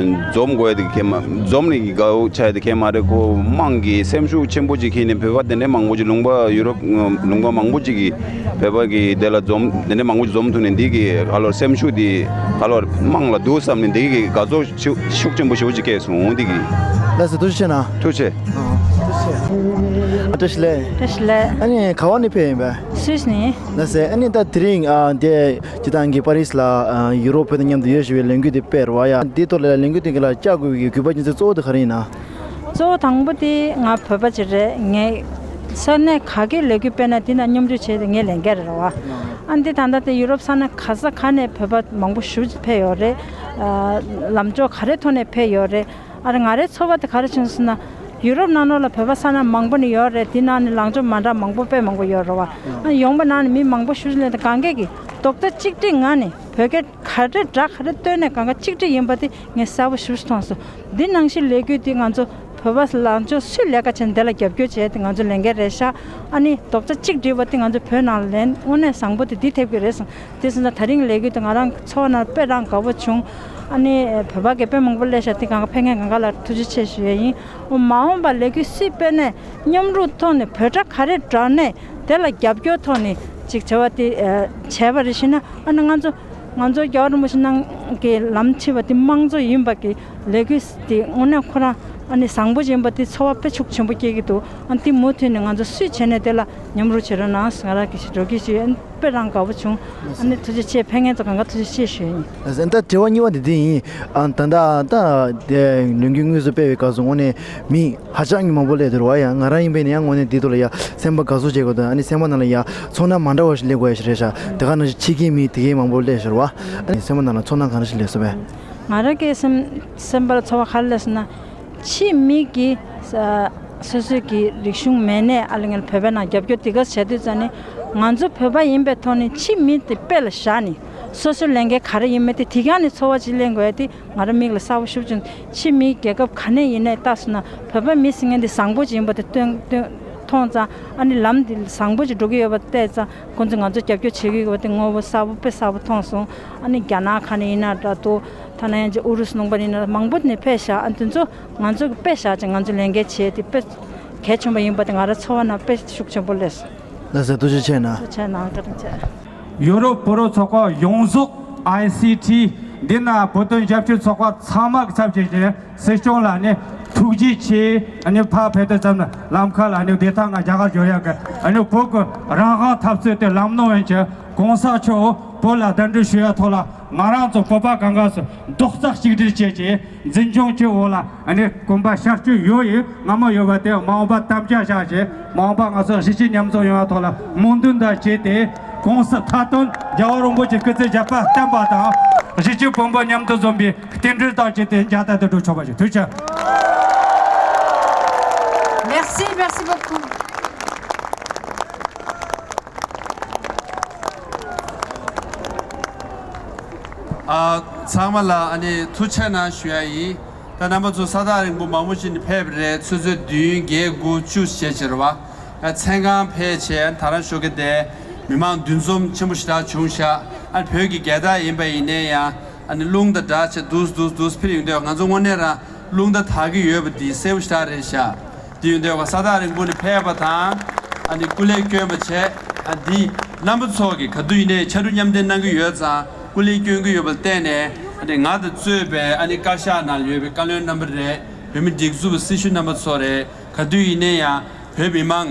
འཛོམས་དགོས་འདི་གས་མ་འཛོམས་ནས་གི་དགའ་བོ་ཆགས་འདི་གས་མ་རེད། ཁོ་དམངས་ཀྱི་སེམས་ཤུགས་ཆེན་པོ་ཅིག་ཁྱེར་ནས་བོད་པ་དེ་འདྲའི་མང་པོ་ཅིག་ལུང་པ་ཡུ་རོབ་ལུང་པ་མང་པོ་ཅིག་གི་བོད་པ་གི་དེ་ལ་འཛོམས་དེ་འདྲའི་མང་པོ་ཅིག་འཛོམས་ཐུབ་ནས་འདི་གི་ག་ལ་བར་སེམས་ཤུགས་འདི་ག་ལ་བར་དམངས་ལ་འདུག་བསམ་ནས་འདི་གི་དགའ་ཚོར་ཤུགས་ཤུགས་ཆེན་པོ་ཞེ་པོ་ཅིག་སྐྱེས་སོང་འདི་གི། ལགས་སེ། ཐུགས་རྗེ་ཆེ་གནང་། ཐུགས་རྗེ་ཆེ། ཨ་ བཀྲ་ཤིས་བདེ་ལེགས། བཀྲ་ཤིས་བདེ་ལེགས། ཨ་ནི་ག་བ་ནས་ཕེབས་ཡིན་པས། སུད་སི་ནས། ལགས་སེ། ཨ་ནི་ད་དེ་རིང་ཨ་འདི་སྤྱི་བཏང་གི་པ་རིས་ལ་ཨ་ཡུ་རོབ་བོད་དང་མཉམ་དུ་ཡོད་བཞིན་པའི་ལས་འགུལ་དེ་སྤེལ་བ་ཡ། འདི་ཐོག་ལ་ལས་འགུལ་དེ་ག་ལ་བཅར་དགོས་ཀྱི་དགོས་པ་རྒྱུ་མཚན་གཙོ་བོ་དེ་ག་རེ་ཡིན་ན། གཙོ་བོ་དང་པོ་དེ་ང་བོད་པ་ཅིག་རེད། ངས་ས་གནས་ག་གི་ལས་འགུལ་སྤེལ་ན་དེ་ན་མཉམ་ཞུགས་བྱས་ཏེ་ངས་ལས་འགན་རེད་བ། ཨ་འདི་ད་ལྟ་དེ་ཡུ་རོབ་ས་གནས་ག་ས་ག་ནས་བོད་པ་མང་པོ་ཞེ་པོ་ཕེབས་ཡོད་རེད། ཨ་ལམ་ཕྱོགས་ག་རེ་ཐོག་ནས་ཕེབས་ཡོད་རེད། ཨ་རེ་ང་རའི་ཚོར་བ་དེ་ག་རེ་བྱུང་སོང་ན། ཡུ་རོབ་ནང་ལོགས་ལ་བོད་པ་ས་གནས་མང་པོ་ནས་ཡོད་རེད། དེ་ནང་ནས་ལངས་ཕྱོགས་མ་འདྲ་མང་པོ་དཔེ་མང་པོ་ཡོད་རེད་བ། ཨ་ཡོང་པ་ནང་ནས་མི་མང་པོ་ཞེ་པོ་ཅིག་སླེབས་ཏེ་གང་གས་ཀྱིས་རྡོག་རྩ་གཅིག་སྒྲིལ་ངང་ནས་བོད་སྐད་ག་རེ་སྒྲ་ག་རེ་བཏོན་ནས་གང་ག་གཅིག་སྒྲིལ་ཡིན་པ་དེ་ངས་གསལ་པོ་ཞེ་པོ་ཅིག་མཐོང་སོང་། འདི་ནང་བཞིན་ལས་འགུལ་འདི་ང་ཚོ་བོད་པ་ལངས་ཕྱོགས་སུས་ལས་ཀ་བྱས་ནས་དེ་ལ་རྒྱབ་སྐྱོར་བྱས་ཏེ་ང་ཚོ་ལས་འགན་རེད་ཤག་ཨ་ནི་རྡོག་རྩ་གཅིག་སྒྲིལ་བ་དེ་ང་ཚོ་བོད་ནང་ལ་ལན་དངོས་གནས་བཟང་པོ་དེ་འདི་ཐེབས་ཀྱི་རེད་བསམ། དེ་སོང་ཙང་ད་རིང་ལས་འགུལ་དེ་ང་རང་ཚོར་བ་ནང་དཔེ་རང་དགའ་པོ་བྱུང་། ཨ་ནི་བོད་པ་གི་དཔེ་མང་པོ་སླེབས་ཤག་དེ་གང་ག་ཕེབས་མཁན་གང་ག་ལ་ཐུགས་རྗེ་ཆེ་ཞུ་ཡ་ཡིན། འོ་མ་འོངས་པ་ལས་འགུལ་སུས་སྤེལ་ནས་མཉམ་རུབ་ཐོག་ནས་བོད་སྒྲ་ག་རེ་བསྒྲགས་ནས་དེ་ལ་རྒྱབ་སྐྱོར་ཐོག་ནས་ཅིག་བྱ་བ་དེ་ཨ་བྱས་པ་རེད་ཤི་ན། ཨ་ནི་ང་ཚོ་ང་ཚོ་རྒྱལ་བ་རིན་པོ་ཆེ་ནང་གི་ལམ་ཁྲིད་པ་དེ་དམངས་གཙོ་ཡིན་པ་གི་ལས་འགུལ་དེ་དངོས་གནས་ཁོ་རང་ཨ་ནི་བཟང་པོ་ཡིན་པ་དེ་ཚོར་བ་དཔེ་ཤུགས་ཆེན་པོ་སྐྱེ་གི་འདུག་ཨ་དེ་མུ་མཐུད་ནས་ང་ཚོ་སུས་བྱས་ནས་དེ་ལ་མཉམ་རུབ་བྱེད་རོགས་གནང་ཟེར་ང་རང་གི་ཞིག་འགྲོ་གི་ཞིག་ཨ་དཔེ་རང་དགའ་པོ་བྱུང་། ཨ་ནི་ཐུགས་རྗེ་ཆེ། ཕེབས་མཁན་ཚོ་གང་ག་ཐུགས་རྗེ་ཆེ་ཞུ་ཡ་ཡིན། ད་དྲི་བ་གཉིས་པ་དེ་དེ་ཡིན། ཨ་ད་ད་ད་དེ་ལས་འགུལ་དངོས་སུ་སྤེལ་བའི་སྐབས་སུ་དངོས་གནས་མི་ཧ་ཅང་གི་མང་པོ་སླེབས་འདུག་བ་ཡ། ང་རང་ཡིན་པས་ན་ཡང་དངོས་གནས་འདི་ཐོག་ལ་ཡ་སེམས་པ་དགའ་བསུ་བྱེད་དགོས་དང་ཨ་ནི་སེམས་པ་ནང་ལ་ཡ་ཚོར་སྣང་མ་འདྲ་བ་ཞིག་སླེབས་དགོས་ཡ་ཞིག་རེད་ཤག་དེ་ག་ནང་བཞིན་ཕྱི་རྒྱལ་མི་དེ་གའི་མང་པོ་སླེབས་ཤག་བ། ཨ་ནི་སེམས་པ་ནང་ལ་ཚོར་སྣང་ག་འདྲ་ཞིག་སླེབས་སོང་བས། ང་རང་གི་སེམས་སེམས་པ་ལ་ཚོར་བ་ག་རེ་སླེབས་སོང་ན། ཕྱི་མི་གི་ས་སོ་སོའི་གི་རིག་གཞུང་མེད་ནས་ཨ་ལེ་ངན་བོད་པའི་ནང་རྒྱབ་སྐྱོར་དེ་ག་བྱས་དུས་ཙ་ནི་ང་ཚོ་བོད་པ་ཡིན་པའི་ཐོག་ནས་ཕྱི་མི་དེ་དཔེ་ལ་བཞག་ནས་སོ་སོའི་ལས་འགན་ག་རེ་ཡིན་མིན་དེ་དེ་ག་ནས་ཚོར་བ་ཅིག་ལེན་དགོས་ཡ་དེ། ང་རང་མིག་ལ་གསལ་པོ་ཤུགས་ཆུང་། ཕྱི་མིའི་རྒྱལ་ཁབ་ག་ནས་ཡིན་ནའི་ལྟ་སོང་ན་བོད་པ་མི་ཟེར་མཁན་འདི་བཟང་པོ་ཅིག་ཡིན་པ་དེ་སྟོན་སྟོན་མཐོང་ཙང་། ཨ་ནི་ལམ་འདི་བཟང་པོ་ཅིག་འགྲོ་གི་ཡོད་པ་བལྟས་ཙང་ཁོང་ཚོས་ང་ཚོ་རྒྱབ་སྐྱོར་བྱེད་ཀྱི་ཡོད་པ་དེ་ངོ་བོ་གསལ་པོ་དཔེ་གསལ་པོ་མཐོང་སོང་། ཨ་ནི་རྒྱ་ནག་ག་ནས་ཡིན་ན་འདྲ་འདུག་ཐ་ན་ཡང་ཅིག་ཨུ་རུ་སུ་ལུང་པ་ཡིན་ན་མང་པོ་ནས་ཕེབས་ཤག་ཨ་དེ་ཚོ་ང་ཚོ་གི་དཔེ་བཞག་ཅིང་ང་ཚོ་ལས་འགན་བྱས་ཏེ་དཔེ་གལ་ཆེན་པོ་ཡིན་པ་དེ་ང་རང་ཚོར་བ་ན་དཔེ་ཤུགས་ཆེན་པོ་སླེབས་སོང་། ལགས་སོ། ཐུགས་རྗེ་ཆེ་གནང་། ཐུགས་རྗེ་ཆེ་གནང་། བཀའ་དྲིན་ཆེ། ཡུ་རོབ་བོད་རིགས་ཚོགས་པ་ཡོངས་རྫོགས། ཨའི་སི་ཊི། འདི་ན་བོད་དོན་ཞབས་ཞུ་ཚོགས་པ་ཚང་མ་གི་ཚབ་བྱས་ཏེ་སྲིད་སྐྱོང་ལ་ནི་ཐུགས་རྗེ་ཆེ། ཨ་ནི་ཕར་ཕེབས་དུས་ཙམ་ལ་ལམ་ཁ་ལ་ནི་བདེ་ཐང་ང་རྒྱ་གར་འབྱོར་ཡག་གི་ཨ་ནི་བོད་ཀྱི་རང་དབང་འཐབ་རྩོད་དེ་ལམ་ལྷོང་ཡོང་ཆེད་གོང་ས་མཆོག་བོད་ལ་གདན་འདྲེན་ཞུ་ཡག་ཐོག་ལ་ང་རང་ཚོ་བོད་པ་གང་ག་ཚོ་རྡོག་རྩ་གཅིག་སྒྲིལ་བྱས་ཀྱི་འཛིན་སྐྱོང་བྱེད་འོག་ལ་ཨ་ནི་གོམ་པ་ཤར་བསྐྱོད་ཡོད་ཡིན། སྔ་མོ་ཡོད་པ་དེ་མ་འོངས་པ་དམ་བཅའ་བཞག་བྱས་མ་འོངས་པ་ང་ཚོ་གཞིས་བྱེས་མཉམ་འཛོམས་ཡོང་བ་ཐོག་ལ་སྨོན་འདུན་དང་བཅས་ཏེ་གོང་ས་མཐའ་དོན་རྒྱལ་བ་རིན་པོ་ཆེ་སྐུ་ཚེ་ཞབས་པད་བརྟན་པ་དང་གཞིས་བྱེས་བོན་པོ་མཉམ་དུ་འཛོམས་པའི་རྟེན་འབྲེལ་དང་བཅས་ཏེ་མཇལ་དར་དུ་འགྲོ་ཆོག་པ་ཞིག་ཐུགས་རྗེ་ཆེ། Merci, merci beaucoup. ཨ། ཚང་མ་ལ་ཨ་ནི་ཐུགས་རྗེ་གནང་ཞུ་ཡ་ཡིན། ད་རྣམ་པ་ཚོ་ས་ཐག་རིང་པོ་མང་པོ་ཞིག་ནས་ཕེབས་པ་རེད། ཆུ་ཚོད་བདུན་བརྒྱད་དགུ་བཅུ་ཞེ་ཅིག་རེད་བ། ཨ། མཚན་གང་ཕེབས་བྱས་ད་རང་ཞོགས་ཀས་བསྡད། མི་མང་འདུ་འཛོམས་ཆེན་པོ་ཞེ་དྲག་བྱུང་ཤག་ཨ་ནི་བོད་ཀྱི་རྒྱལ་དར་ཡིན་པ་ཡིན་ནའི་ཡང་ཨ་ནི་རླུང་དང་སྦྲགས་བྱས་འདུག་འདུག་འདུག་འཕེལ་ཡོང་དུས་ང་ཚོ་དངོས་གནས་རང་རླུང་རྟ་དར་གྱི་ཡོད་པ་འདི་གསལ་པོ་ཞེ་དྲག་རེད་ཤག་དེ་ཡིན་དུས་ས་ཐག་རིང་པོ་ནས་ཕེབས་པ་དང་། ཨ་ནི་སྐུ་ལས་བསྐྱོན་པ་བྱས། ཨ་འདི་རྣམ་པ་ཚོ་གིས་ག་དུས་ཡིན་ནའི་ཕྱར་གྲུ་མཉམ་འདེགས་གནང་གི་ཡོད་ཙང་སྐུ་ལས་བསྐྱོན་གྱི་ཡོད་པ་ལ་བརྟེན་ནས། ཨ་ནི་ང་དང་གཙོས་པའི་ཨ་ནི་བཀའ་ཤག་ནང་ཡོད་པའི་བཀའ་བློན་རྣམ་པ་རེད། བོད་མི་སྒྲིག་འཛུགས་པའི་སྲི་ཞུ་རྣམ་པ་ཚོ་རེད། ག་དུས་ཡིན་ནའི་ཡང་བོད་མི་མང་།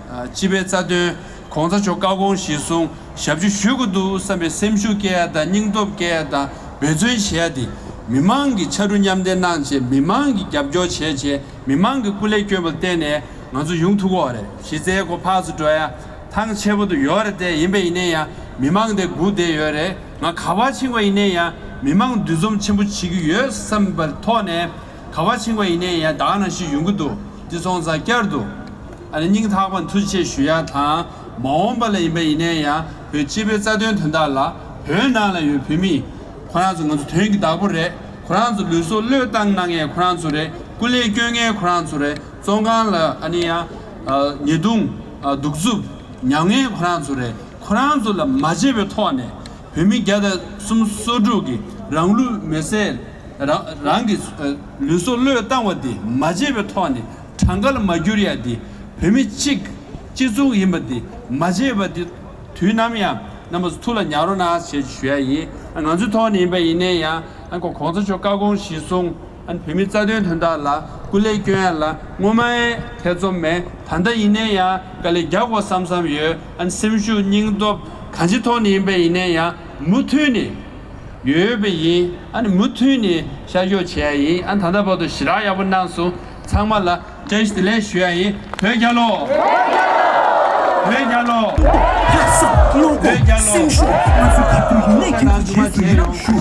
ཨ་སྤྱི་པའི་རྩ་དོན། གོང་ས་མཆོག་བཀའ་དགོངས་གཞིར་བཟུང་ཞབས་ཞུ་ཞུ་དགོས་འདུག་བསམ་པའི་སེམས་ཤུགས་སྐྱེ་ཡ་དང་སྙིང་སྟོབས་སྐྱེ་ཡ་དང་འབད་བརྩོན་བྱེད་ཡ་དེ་མི་མང་གིས་ཕྱར་གྲུ་མཉམ་འདེགས་གནང་བྱས་མི་མང་གིས་རྒྱབ་སྐྱོར་བྱས་བྱས་མི་མང་གིས་སྐུ་ལས་བསྐྱོན་པ་ལ་བརྟེན་ནས་ང་ཚོ་ཡོང་ཐུབ་ཀྱི་ཡོད་རེད། གཞི་རྩའི་སྒོ་ཕར་ཚུར་འགྲོ་ཡ་ཐང་ཆད་པོ་དུ་ཡོད་རེད་དེ། ཡིན་པ་ཡིན་ནའི་ཡང་མི་མང་དེ་སྒུག་བསྡད་ཡོད་རེད། ང་ག་པར་ཕྱིན་པ་ཡིན་ནའི་ཡང་མི་མང་འདུ་འཛོམས་ཆེན་པོ་བྱེད་ཀྱི་ཡོད་བསམ་པའི་ཐོག་ནས་ག་པར་ཕྱིན་པ་ཡིན་ནའི་ཡང་ད་ག་ནང་བཞིན་ཡོང་གི་འདུག་དེ་སོང་ཙང་བསྐྱར་དུ། ཨ་ནི་སྙིང་ཐག་པ་ནས་ཐུགས་རྗེ་ཆེ་ཞུ་ཡ་དང་། མ་འོངས་པ་ལ་ཡིན་པ་ཡིན་ནའི་ཡང་བོད་སྤྱི་པའི་རྩ་དོན་དོན་དག་ལ་བོད་ནང་ལ་ཡོད་བོད་མི་ཁོ་རང་ཚོ་ང་ཚོ་དོན་གྱི་བདག་པོ་རེད། ཁོ་རང་ཚོ་ལུས་སྲོག་བློས་བཏང་གནང་མཁན་ཁོ་རང་ཚོ་རེད། སྐུ་ལས་བསྐྱོན་མཁན་ཁོ་རང་ཚོ་རེད། བཙོན་ཁང་ལ་ཨ་ནི་ཡང་ཨ་ཉེས་རྡུང་ཨ་གདུག་རྩུབ་མྱངས་མཁན་ཁོ་རང་ཚོ་རེད། ཁོ་རང་ཚོ་ལ་མ་བརྗེད་པའི་ཐོག་ནས་བོད་མི་བརྒྱ་དང་སུམ་སོ་དྲུག་གི་རང་ལུས་མེར་སྲེག་རང་རང་གི་ཨ་ལུས་སྲོག་བློས་བཏང་བ་དེ་མ་བརྗེད་པའི་ཐོག་ནས་གྲངས་ཀ་ལ་མ་འགྱུར་ཡ་དེ་བོད་མི་གཅིག་སྤྱི་གཙུག་ཡིན་པ་དེ་མ་བརྗེད་པ་དེ་དུས་ནམ་ཡང་རྣམ་པ་ཚོ་ཐུགས་ལ་ཉར་རོགས་གནང་ཞེས་ཞུ་ཡ་ཡིན། ང་ཚོའི་ཐོག་ནས་ཡིན་པ་ཡིན་ནའི་ཡང་ཨ་ཁོ་གོང་ས་མཆོག་བཀའ་དགོངས་གཞིར་བཟུང་ཨ་བོད་མིའི་རྩ་དོན་དོན་དག་ལ་ སྐུ་ལས་སྐྱོན་ཡ་ལ་སྔོན་མའི་ཐེ་ཚོམ་མེད། ད་ལྟ་ཡིན་ནའི་ཡང་དཀའ་ལས་རྒྱག་དགོས་བསམ་བསམ་ཡོད། ཨ་ནི་སེམས་ཤུགས་སྙིང་སྟོབས་གང་ཅི་ཐོག་ནས་ཡིན་པ་ཡིན་ནའི་ཡང་མུ་མཐུད་ནས་ཡོད་པ་ཡིན། ཨ་ནི་མུ་མཐུད་ནས་ཤར་ཤོག་བྱེད་ཡ་ཡིན། ཨ་ནི་ད་ལྟ་བར་དུ་ཞེ་དྲག་ཡག་པོ་གནང་སོང་། ཚང་མ་ལ་བཀྲ་ཤིས་བདེ་ལེགས་ཞུ་ཡ་ཡིན། བོད་རྒྱལ་ལོ། བོད་རྒྱལ་ལོ། ལྷག་བསམ་བློ་ཁོག་བོད་རྒྱལ་ལོ། སེམས་ཤུགས། ང་ཚོས་ག་དུས་ཡིན་ནའི་ཁྱེད་ཚོ་རྗེས་སུ་ཡི་རང་ཞུ།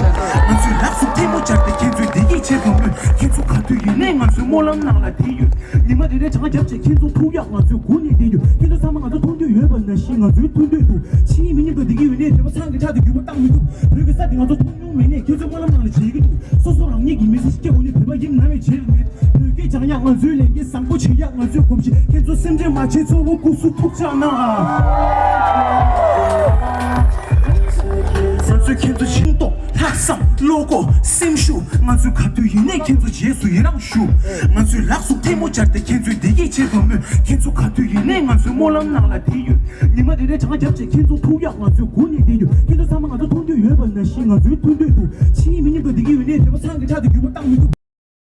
ང་ཚོས་ལག་སུ་ཐལ་མོ་སྦྱར་ཏེ་ཁྱེད་ཚོའི་བདེ་སྐྱིད་ཆེད་དུ་སྨོན། ཁྱེད་ཚོ་ག་དུས་ཡིན་ནའི་ང་ཚོའི་སྨོན་ལམ་ནང་ལ་བསྡད་ཡོད། ཉི་མ་རེ་རེ་གྲངས་བརྒྱབ་བྱས་ཁྱེད་ཚོ་ཐུག་ཡག་ང་ཚོས་སྒུག་ནས་བསྡད་ཡོད། ཁྱེད་ཚོ་ཚང་མ་ང་ཚོ་མཐོང་འདོད་ཡོད་པ་ནང་བཞིན་ང་ཚོའི་མཐོང་འདོད་འདུག་ཕྱི་ཡི་མི་མཉམ་དུ་བདེ་སྐྱིད་ཡོད་ནའི་བོད་པ་ཚང་གི་ཕྲག་དེ་འགྱུར་བ་བཏང་མི་ཐུབ། བོད་ཀྱི་ས་དེ་ང་ཚོ་མཐོང་མྱོང་མེད་ནའི་ཁྱེད་ཚོའི་སྨོན་ལམ་ནང་ལ་བརྗེད་ཀྱི་འདུག་སོ་སོ་རང་ཉིད་ཀྱི་མི་ཚེ་ཞིག་སྐྱེལ་དགོས་ནའི་བོད་པ་ཡིན་ནམ་ཡང་བརྗེད་མེད། བོད་སྐད་སྦྱང་ཡག་ང་ཚོའི་ལས་འགན་བཟང་པོ་བྱེད་ཡག་ང་ཚོའི་གོམས་གཤིས། ཁྱེད་ཚོ་སེམས་ཁྲལ་མ་བྱེད། གཙོ་བོ་སྐུ་གཟུགས་ཐུགས་ཅག་གནང་ཨ། ང་ཚོས་ཁྱེད་ཚོ་ཤིང་ཏོག་ལྷག་བསམ་བློ་ཁོག་སེམས་ཤུགས། ང་ཚོས་ག་དུས་ཡིན་ནའི་ཁྱེད་ཚོ་རྗེས་སུ་ཡི་རང་ཞུ། ང་ཚོས་ལག་སུ་ཐལ་མོ་སྦྱར་ཏེ་ཁྱེད་ཚོའི་བདེ་སྐྱིད་ཆེད་དུ་སྨོན། ཁྱེད་ཚོ་ག་དུས་ཡིན་ནའི་ང་ཚོའི་སྨོན་ལམ་ནང་ལ་བསྡད་ཡོད། ཉི་མ་རེ་རེ་གྲངས་བརྒྱབ་བྱས་ཁྱེད་ཚོ་ཐུག་ཡག་ང་ཚོས་སྒུག་ནས་བསྡད་ཡོད། ཁྱེད་ཚོ་ཚང་མ་ང་ཚོ་མཐོང་འདོད་ཡོད་པ་ནང་བཞིན་ང་ཚོའི་མཐོང་འདོད་འདུག་ཕྱི་ཡི་མི་མཉམ་དུ་བསྡད་ཀྱི་ཡོད་ནའི་བོད་པ་ཚང་གི་ཕྲག་དེ་འགྱུར་བ་བཏང་མི་ཐུབ།